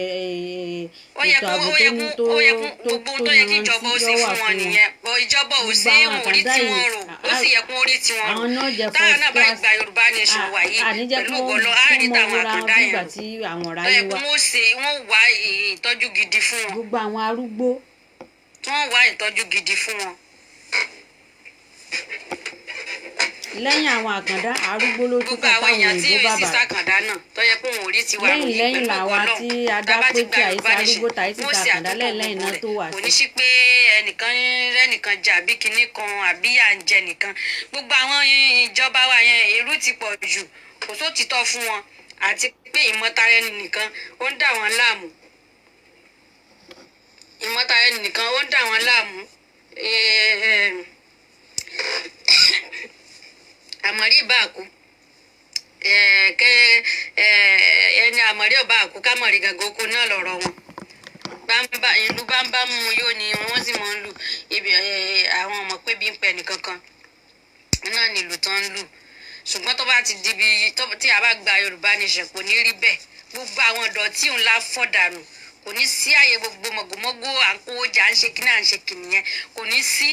Ó yẹ ètò kó ààbò ó yẹ tó kó ní tó ó yẹ kó tó gbogbo ohun tó tó yẹ kí yanrantí ìjọba ó ṣe yóò wà fún wọn fún wọn. nìyẹn, bọ ìjọba ò Gbogbo ṣe é, àwọn wọn ò rí àkàndá tiwọn yìí, rò, ó sì yẹ kó rí tiwọn rò. àwọn náà jẹ́ Táwọn first náà bá class. gba Yorùbá nation wà yìí Àní jẹ́ pẹ̀lú kí ògo wọ́n Ọlọ́run, á kí rí wọ́n mọ tàwọn wúra wọn àkàndá bí yẹn ìgbà rò. tí àwọn Tó yẹ ọ̀ráyé kó wá. wọ́n ṣe, wọ́n wá ìtọ́jú gidi fún wọn, Gbogbo àwọn arúgbó. tí wọ́n wá ìtọ́jú gidi fún wọn. Lẹ́yìn àwọn àkàndá, arúgbó ló tún Gbogbo kàn àwọn táwọn èèyàn tí òyìnbó yóò sì bàbàrà. ṣàkàndá náà tó yẹ pé wọn ò rí tiwa rò Lẹ́yìn yìí lẹ́yìn pẹ̀lú ògo làwa Ọlọ́run, tí a tá dá a bá pé ti tí gba àìsí Yorùbá nation, arúgbó tàìsí wọ́n ta ṣe àkàndá àtúntò lẹ́yìn lẹ́yìn gbogbo náà rẹ̀. tó wà Kò sí. ní sí pé ẹnìkan rẹ́nìkan jà àbí kinní kan àbí à ń jẹ nìkan. Gbogbo àwọn ìjọba wa yẹn, èrú ti pọ̀ jù, kò sótìtọ́ fún wọn, àti pé ìmọ̀tara ẹni nìkan ó ń dà wọ́n láàmú, ìmọ̀tara ẹni nìkan ó ń dà wọ́n láàmú. Àmọ̀rí ìbáàkú kẹ ẹni àmọ̀rí ọba àkú kámọ̀rí gàgà oko náà lọ̀rọ̀ wọn. Bámbá ìlú bámbá mú yóò ní wọ́n sì máa ń lù ibi àwọn ọmọ pé bí ń pẹ nìkankan náà nílùú tán ń lù. Ṣùgbọ́n tó bá ti di bí tí a bá gba Yorùbá nation, kò ní rí bẹ́ẹ̀. Gbogbo àwọn ìdọ̀tí ńlá fọ́ dànù, kò ní sí àyè gbogbo mọ̀gòmọ́gó à ń kówó jà, à ń ṣe kíní, à ń ṣe kìnìyẹn, kò ní sí,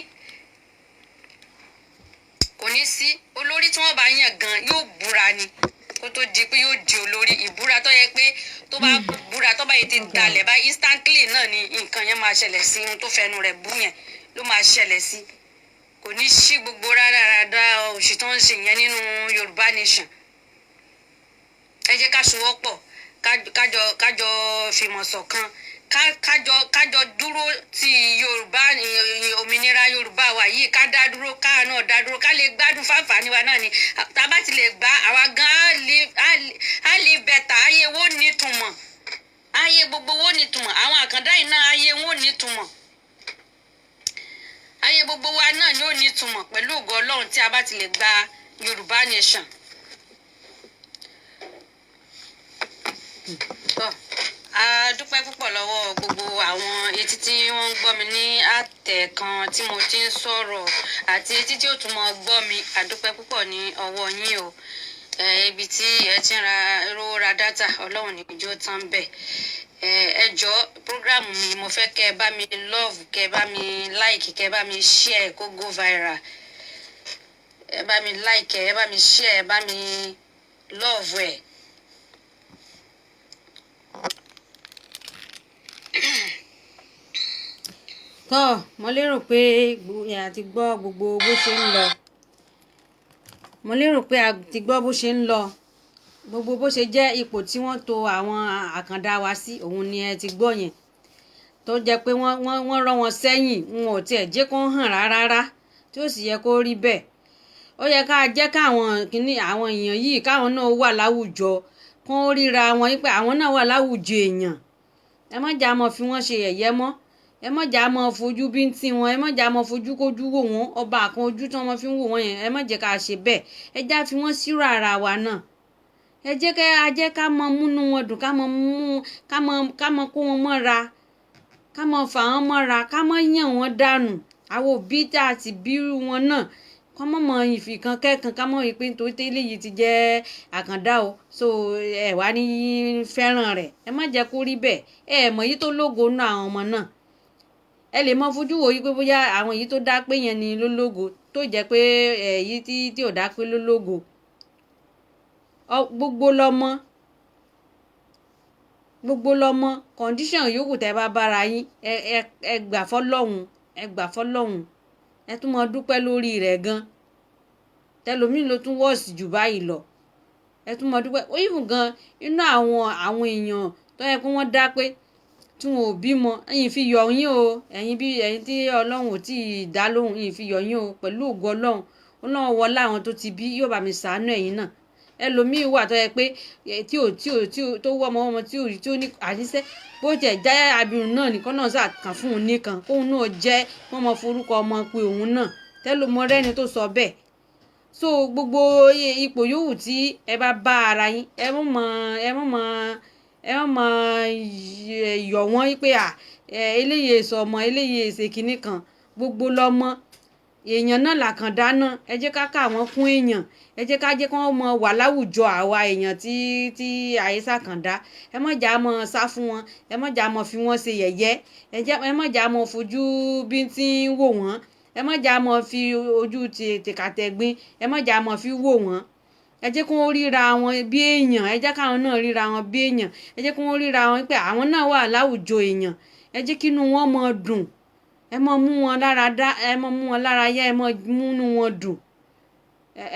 kò ní sí. Olórí tí wọ́n bá yàn gan yóò búra ni kó tó di pé yóò di olórí. Ìbúra tó yẹ pé tó bá búra, tó bá yẹ ti dalẹ̀ bá instantly náà ni nǹkan yẹn máa ṣẹlẹ̀ sí. Ohun tó fẹnu rẹ̀ bú yẹn ló máa ṣẹlẹ̀ sí. Kò ní sí gbogbo rárá òṣì tó ń ṣe yẹn nínú Yorùbá nation. Ẹ jẹ́ ká sowọ́pọ̀, kájọ fìmọ̀ ṣọ̀kan, kájọ dúró ti Yorùbá, òmìnira Yorùbá wa yìí, ká dá dúró, ká náà dá dúró, ká lè gbádùn fáfàní wa náà ni. Tá a bá ti lè gbà, àwa gan á lè bẹ̀tà, ayé wo nítumọ̀, ayé gbogbo wo nítumọ̀, àwọn àkàndá yìí náà ayé wo nítumọ̀, ayé gbogbo wa náà ni ó nítumọ̀ pẹ̀lú ògo Ọlọ́run tí a bá ti lè gba Yorùbá nation. Tọ́ a dúpẹ́ púpọ̀ lọ́wọ́ gbogbo àwọn etí tí wọ́n ń gbọ́ mi ní àtẹ̀kan tí mo ti ń sọ̀rọ̀ àti etí tí ó tún mọ́ gbọ́ mi. A dúpẹ́ púpọ̀ ní ọwọ́ yín o. Ibi tí ẹ ti ń ra rówó ra dátà, Ọlọ́run ní jó tán bẹ́ẹ̀. Ẹ jọ̀ọ́, program mi, mo fẹ́ kẹ́ ẹ bá mi love, kẹ́ ẹ bá mi like, kẹ́ ẹ bá mi share kó go viral. Ẹ bá mi like, ẹ bá mi share, ẹ bá mi love ẹ. Tọ́ mo lérò pé a ti gbọ́ gbogbo bó ṣe ń lọ. Mo lérò pé a ti gbọ́ bó ṣe ń lọ, gbogbo bó ṣe jẹ́ ipò tí wọ́n tò àwọn àkàndá wa sí, òun ni ẹ ti gbọ́ yẹn, tó jẹ́ pé wọ́n rọ́ wọn sẹ́yìn, wọn ò tiẹ̀ jẹ́ kó hàn rárá, tí ó sì yẹ kó rí bẹ́ẹ̀. Ó yẹ ká jẹ́ káwọn kìíní àwọn èèyàn yìí káwọn náà wà láwùjọ, kó ríra wọn pé àwọn náà wà láwùjọ èèyàn. Ẹ má jà mọ́ fi wọ́n ṣe yẹ̀yẹ́ mọ́, ẹ má jà mọ́ fojú bíntín wọn, ẹ má jà mọ́ fojú kójú wò wọ́n, ọba àkan ojú tí wọ́n fi ń wò wọ́n yẹn, ẹ má jẹ́ ká ṣe bẹ́ẹ̀. Ẹ já fi wọ́n sírò ara wa náà. Ẹ jẹ́ ká a jẹ́ ká mọ múnú wọn dùn, ká mọ mú ká mọ kó wọn mọ́ra, ká mọ fà wọ́n mọ́ra, ká mọ yàn wọ́n dànù. Àwọn òbí tá a ti bírú wọn náà, Kọ́ mọ̀ mọ̀ ìfìkan kẹ́kan ká mọ̀ wípé nítorí tẹ́lẹ̀ yìí ti jẹ́ àkàndá o, so ẹ wá ní fẹ́ràn rẹ̀. Ẹ má jẹ́ kó rí bẹ́ẹ̀. Ẹ mọ̀ èyí tó lógo nínú àwọn ọmọ náà. Ẹ lè mọ fojú wo wípé bóyá àwọn èyí tó dá pé yẹn ni ló lógo, tó jẹ́ pé èyí tí ò dá pé ló lógo. Gbogbo lọmọ, gbogbo lọmọ, condition yòówù tẹ́ bá bára yín, ẹ gbà fọ́lọ́hun, ẹ gbà fọ́lọ́hun, ẹ tún mọ dúpẹ́ lórí rẹ̀ gan. Tẹlomi ló tún wọ́ọ̀sì jù báyìí lọ. Ẹ tún mọ dúpẹ́. Ó even gan inú àwọn èèyàn tó yẹ kó wọ́n dá pé tí wọn ò bímọ, ẹ̀yin fi yọ̀ yín o, ẹ̀yin bí ẹ̀yin tí Ọlọ́run ò tí ì dá lóhùn, ẹ̀yin fi yọ̀ yín o. Pẹ̀lú ògo Ọlọ́run, Ọlọ́run wọlá àwọn tó ti bí yóò bá mi ṣàánú ẹ̀yin náà. Ẹlòmíì wà tó yẹ pé tí ò tí ò tí ò tó wọ́ ọmọ ọmọ tí ò rí tí ó ní àníṣe bó jẹ́ jáyà abirùn náà nìkan náà sà kàn fún òun nìkan kóun náà jẹ́ wọ́n mọ forúkọ ọmọ pé òun náà tẹ́lómọ rẹ́ni tó sọ bẹ́ẹ̀. So gbogbo ipò yòówù tí ẹ bá bá ara yín, ẹ mọ̀ mọ̀ ẹ mọ̀ mọ̀ ẹ mọ̀ mọ̀ yọ̀ wọ́n pé à eléyìí èso ọmọ, eléyìí èsè kìíní kan. Gbogbo lọmọ, èèyàn náà làkàndá náà. Ẹ jẹ́ ká kà wọ́n kún èèyàn. Ẹ jẹ́ ká jẹ́ kí wọ́n mọ wà láwùjọ àwa èèyàn tí àyíṣà kàndá. Ẹ má jà mọ́ sá fún wọn, ẹ má jà mọ́ fi wọ́n ṣe yẹ̀yẹ́, ẹ má jà mọ́ fojú bíntín wò wọ́n, ẹ má jà mọ́ fi ojú tìkàtẹ̀gbin, ẹ má jà mọ́ fi wò wọ́n. Ẹ jẹ́ kí wọ́n ríra wọn bí èèyàn, ẹ jẹ́ káwọn náà ríra wọn bí èèyàn, ẹ jẹ́ kí wọ́n ríra wọn pé àwọn náà wà láwùjọ èèyàn. Ẹ jẹ́ kí inú wọn mọ dùn, ẹ mọ mú wọn lára dá, ẹ mọ mú wọn lára yá, ẹ mọ múnú wọn dùn.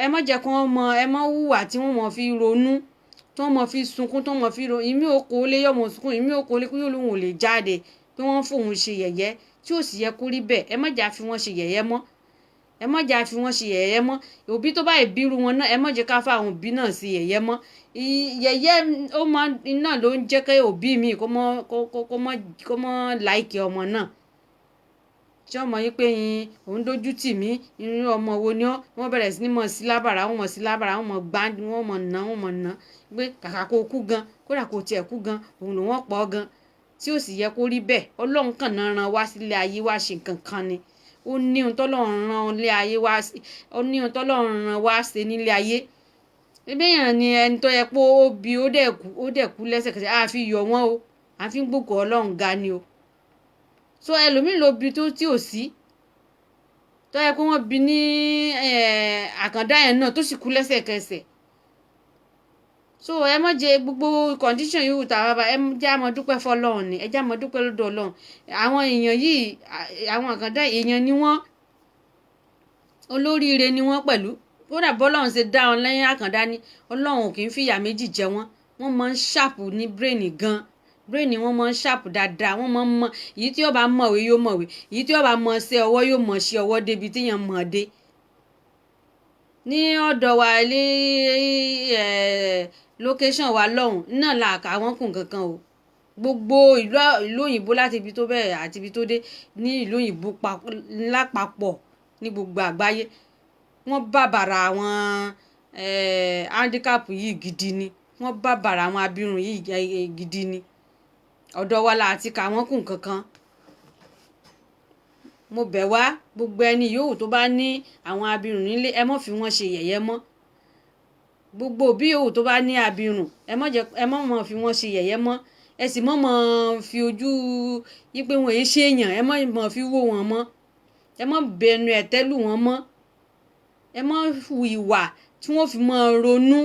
Ẹ má jẹ́ kí wọ́n mọ, ẹ mọ hùwà tí wọ́n mọ fi ronú, tí wọ́n mọ fi sunkún, tí wọ́n mọ fi ronú. Ìmí ò kó lé yọmọ sunkún, ìmí ò kó lé kí òun ò lè jáde pé wọ́n fòun ṣe yẹ̀yẹ́, tí ò sì yẹ kó rí bẹ́ẹ̀. Ẹ má jà fi wọ́n ṣe yẹ̀yẹ́ mọ́, ẹ má jà fi wọ́n ṣe yẹ̀yẹ́ mọ́. Òbí tó bá ìbírú wọn náà, ẹ má jẹ́ ká fa àwọn òbí náà ṣe yẹ̀yẹ́ mọ́. Yẹ̀yẹ́ ó máa náà ló ń jẹ́ kí òbí mi kó mọ́ kó kó mọ́ kó mọ́ láìkì ọmọ náà. Tí ọmọ yìí pé yín òun dójú tì mí, irú ọmọ wo ni ọ́? Wọ́n bẹ̀rẹ̀ sí ní mọ̀ sí lábàrá, wọ́n mọ̀ sí lábàrá, wọ́n mọ̀ gbá, wọ́n mọ̀ ná, wọ́n mọ̀ ná pé kàkà kó kú gan, kódà kó tiẹ̀ kú gan, òun ló wọ́n pọ̀ gan, tí ò sì yẹ kó rí bẹ́ẹ̀. Ọlọ́run kàn náà ran wá sílé ayé wá ṣe nǹkan kan ni. Ó ní ohun tọ́lọ́run rán lé ayé wá sí, ó ní ohun tọ́lọ́run rán wá ṣe nílé ayé. Ebe èèyàn ni ẹni tó yẹ pé ó bí ó dẹ̀ kú, ó dẹ̀ kú lẹ́sẹ̀kẹsẹ̀, a fi yọ̀ wọ́n o, a fi ń gbógo Ọlọ́run ga ni o. So ẹlòmíì ló bí tó tí ò sí, tó yẹ pé wọ́n bí ní àkàndá yẹn náà tó sì kú lẹ́sẹ̀kẹsẹ̀. So ẹ má jẹ gbogbo condition yòówù tá a bá, ẹ jẹ́ á máa dúpẹ́ fọ́lọ́run ni, ẹ jẹ́ á máa dúpẹ́ lọ́dọ̀ Ọlọ́run. Àwọn èèyàn yìí, àwọn àkàndá èèyàn ni wọ́n, olóríire ni wọ́n pẹ̀lú. Kódà bọ́lọ́run ṣe dá wọn lẹ́yìn àkàndá ni, Ọlọ́run ò kì í fìyà méjì jẹ wọ́n. Wọ́n máa ń ṣàpù ní brain gan. Brain wọn máa ń ṣàpù dáadáa, wọ́n máa ń mọ èyí tí ó bá mọ̀wé yóò mọ̀wé, èyí tí ó bá mọ̀ ṣe ọwọ́ yóò mọ̀ ṣe ọwọ́ débi tí èèyàn mọ̀ dé. Ní ọ̀dọ̀ wa ilé location wa lọ́hùn náà là kà wọ́n kùn kankan o. Gbogbo ìlú òyìnbó láti ibi tó bẹ̀rẹ̀ àti ibi tó dé ní ìlú òyìnbó lápapọ̀ ní gbogbo àgbáyé, wọ́n bàbàrà àwọn handicap yìí gidi ni, wọ́n bàbàrà àwọn abirùn yìí gidi ni. Ọ̀dọ̀ wa la ti kà wọ́n kùn kankan. Mo bẹ̀ wá gbogbo ẹni yòówù tó bá ní àwọn abirùn nílé, ẹ má fi wọ́n ṣe yẹ̀yẹ́ mọ́. Gbogbo òbí yòówù tó bá ní abirùn, ẹ má jẹ́, ẹ má mọ̀ fi wọ́n ṣe yẹ̀yẹ́ mọ́. Ẹ sì má mọ̀ fi ojú yí pé wọ́n è ṣe èèyàn, ẹ má mọ̀ fi wò wọ́n mọ́. Ẹ má bẹnu ẹ̀tẹ́ lù wọ́n mọ́. Ẹ má hu ìwà tí wọ́n fi máa ronú.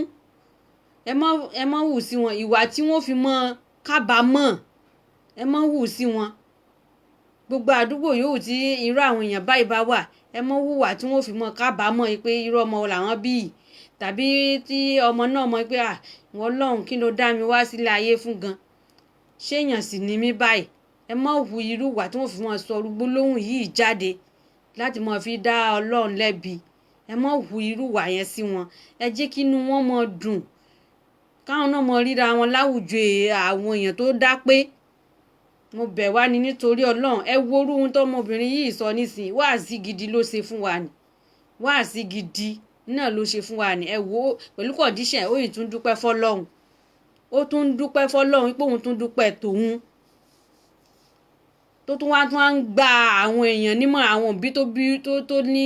Ẹ má hù sí wọn ìwà tí wọ́n fi máa kábàámọ̀. Ẹ má hù sí wọn. Gbogbo àdúgbò yòówù tí irú àwọn èèyàn báyìí bá wà, ẹ má hùwà tí wọ́n fi máa kábàámọ̀ pé irú ọmọ wo làwọn bí yìí. Tàbí tí ọmọ náà mọ̀ pé à, ìwọ Ọlọ́run kí ló dá mi wá sílé ayé fún gan. Ṣé èèyàn sì ni mí báyìí? Ẹ má hu irú ìwà tí wọ́n fi máa sọ gbólóhùn yìí jáde láti máa fi dá Ọlọ́run lẹ́bi. Ẹ má hu irú ìwà yẹn sí wọn. Ẹ jẹ́ kí inú wọn mọ dùn, káwọn náà mọ ríra wọn láwùjọ àwọn èèyàn tó dá pé. Mo bẹ̀ wá ni nítorí Ọlọ́run. Ẹ wo irú ohun tó ọmọbìnrin yìí sọ nísìnyí. Wáàsí gidi ló ṣe fún wa ni. Wáàsí gidi náà ló ṣe fún wa ni. Ẹ wo pẹ̀lú condition, ó yìí tún dúpẹ́ fọ́lọ́run. Ó tún ń dúpẹ́ fọ́lọ́run pé òun tún dúpẹ́ tòun. Tó tún wá tún wá ń gba àwọn èèyàn nímọ̀, àwọn òbí tó bí tó ní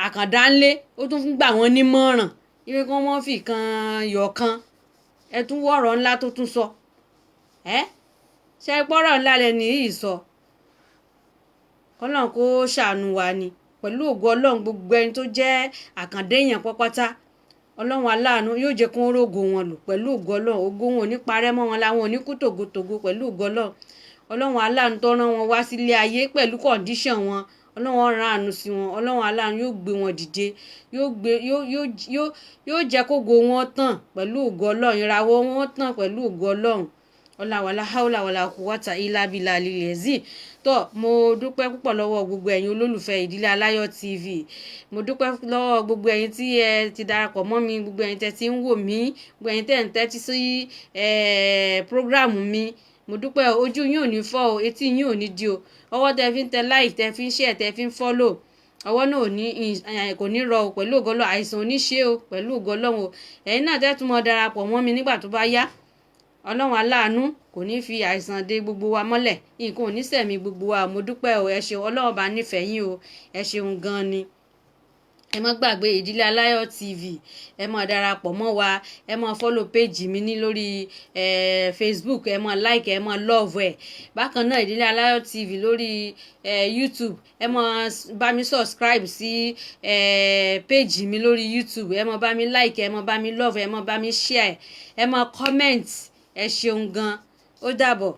àkàndá ńlé, ó tún ń gbà wọ́n nímọ̀ràn ibi kí wọ́n mọ́ fi kan yọ̀ kan. Ẹ tún wọ̀rọ̀ ńlá tó tún sọ. Ẹ́ ṣe pọ́rọ̀ ńlá lẹni yìí sọ. Kọ́lọ́n kó ṣàánú wa ni. Pẹ̀lú ògo Ọlọ́run, gbogbo ẹni tó jẹ́ àkàndá èèyàn pápátá, Ọlọ́run aláàánú yóò jẹ́ kó rógo wọn lò. Pẹ̀lú ògo Ọlọ́run, ògo wọn ò ní parẹ́ mọ́ wọn, láwọn ò ní kú tògótògó. Pẹ̀lú ògo Ọlọ́run, Ọlọ́run aláàánú tó rán wọn wá sílé ayé pẹ̀lú condition wọn, Ọlọ́run rán àánú sí wọn. Ọlọ́run aláàánú yóò gbé wọn dìde, yóò gbé yóò yóò yóò yóò jẹ́ kógo wọn tàn pẹ̀lú ògo Ọlọ́run, ìràwọ̀ wọn tàn pẹ̀lú ògo Ọlọ́run. Ọlá wàlá haúlà wàlá kúwàtà ilá bílà lílẹ̀ zí. Tó mo dúpẹ́ púpọ̀ lọ́wọ́ gbogbo ẹ̀yin olólùfẹ́ Ìdílé Aláyọ̀ TV. Mo dúpẹ́ lọ́wọ́ gbogbo ẹ̀yin tí ẹ ti darapọ̀ mọ́ mi, gbogbo ẹ̀yin tẹ́ ti ń wò mí, gbogbo ẹ̀yin tẹ́ ń tẹ́tí sí program mi. Mo dúpẹ́. Ojú yín ò ní fọ́ o, etí yín ò ní di o. Ọwọ́ tẹ́ fi ń tẹ like, tẹ́ fi ń share, tẹ́ fi ń follow, ọwọ́ náà ò ní kò ní rọ o. Pẹ̀lú ògo Ọlọ́run, àìsàn ò ní ṣe o. Pẹ̀lú ògo Ọlọ́run o, ẹ̀yin náà tẹ́ tún mọ́ darapọ̀ mọ́ mi nígbà tó bá yá, Ọlọ́run aláàánú kò ní fi àìsàn dé gbogbo wa mọ́lẹ̀, nǹkan ò ní sẹ̀mí gbogbo wa. Mo dúpẹ́ o, ẹ ṣeun. Ọlọ́run bá nífẹ̀ẹ́ yín o, ẹ ṣeun gan ni. Ẹ má gbàgbé Ìdílé Aláyọ̀ TV. Ẹ má darapọ̀ mọ́ wa, ẹ má follow page mi ní lórí Facebook, ẹ má like, ẹ má love ẹ. Bákan náà, Ìdílé Aláyọ̀ TV lórí YouTube, ẹ má bá mi subscribe sí page mi lórí YouTube, ẹ má bá mi like, ẹ má bá mi love, ẹ má bá mi share, ẹ má comment. Ẹ ṣeun gan, ó dàbọ̀.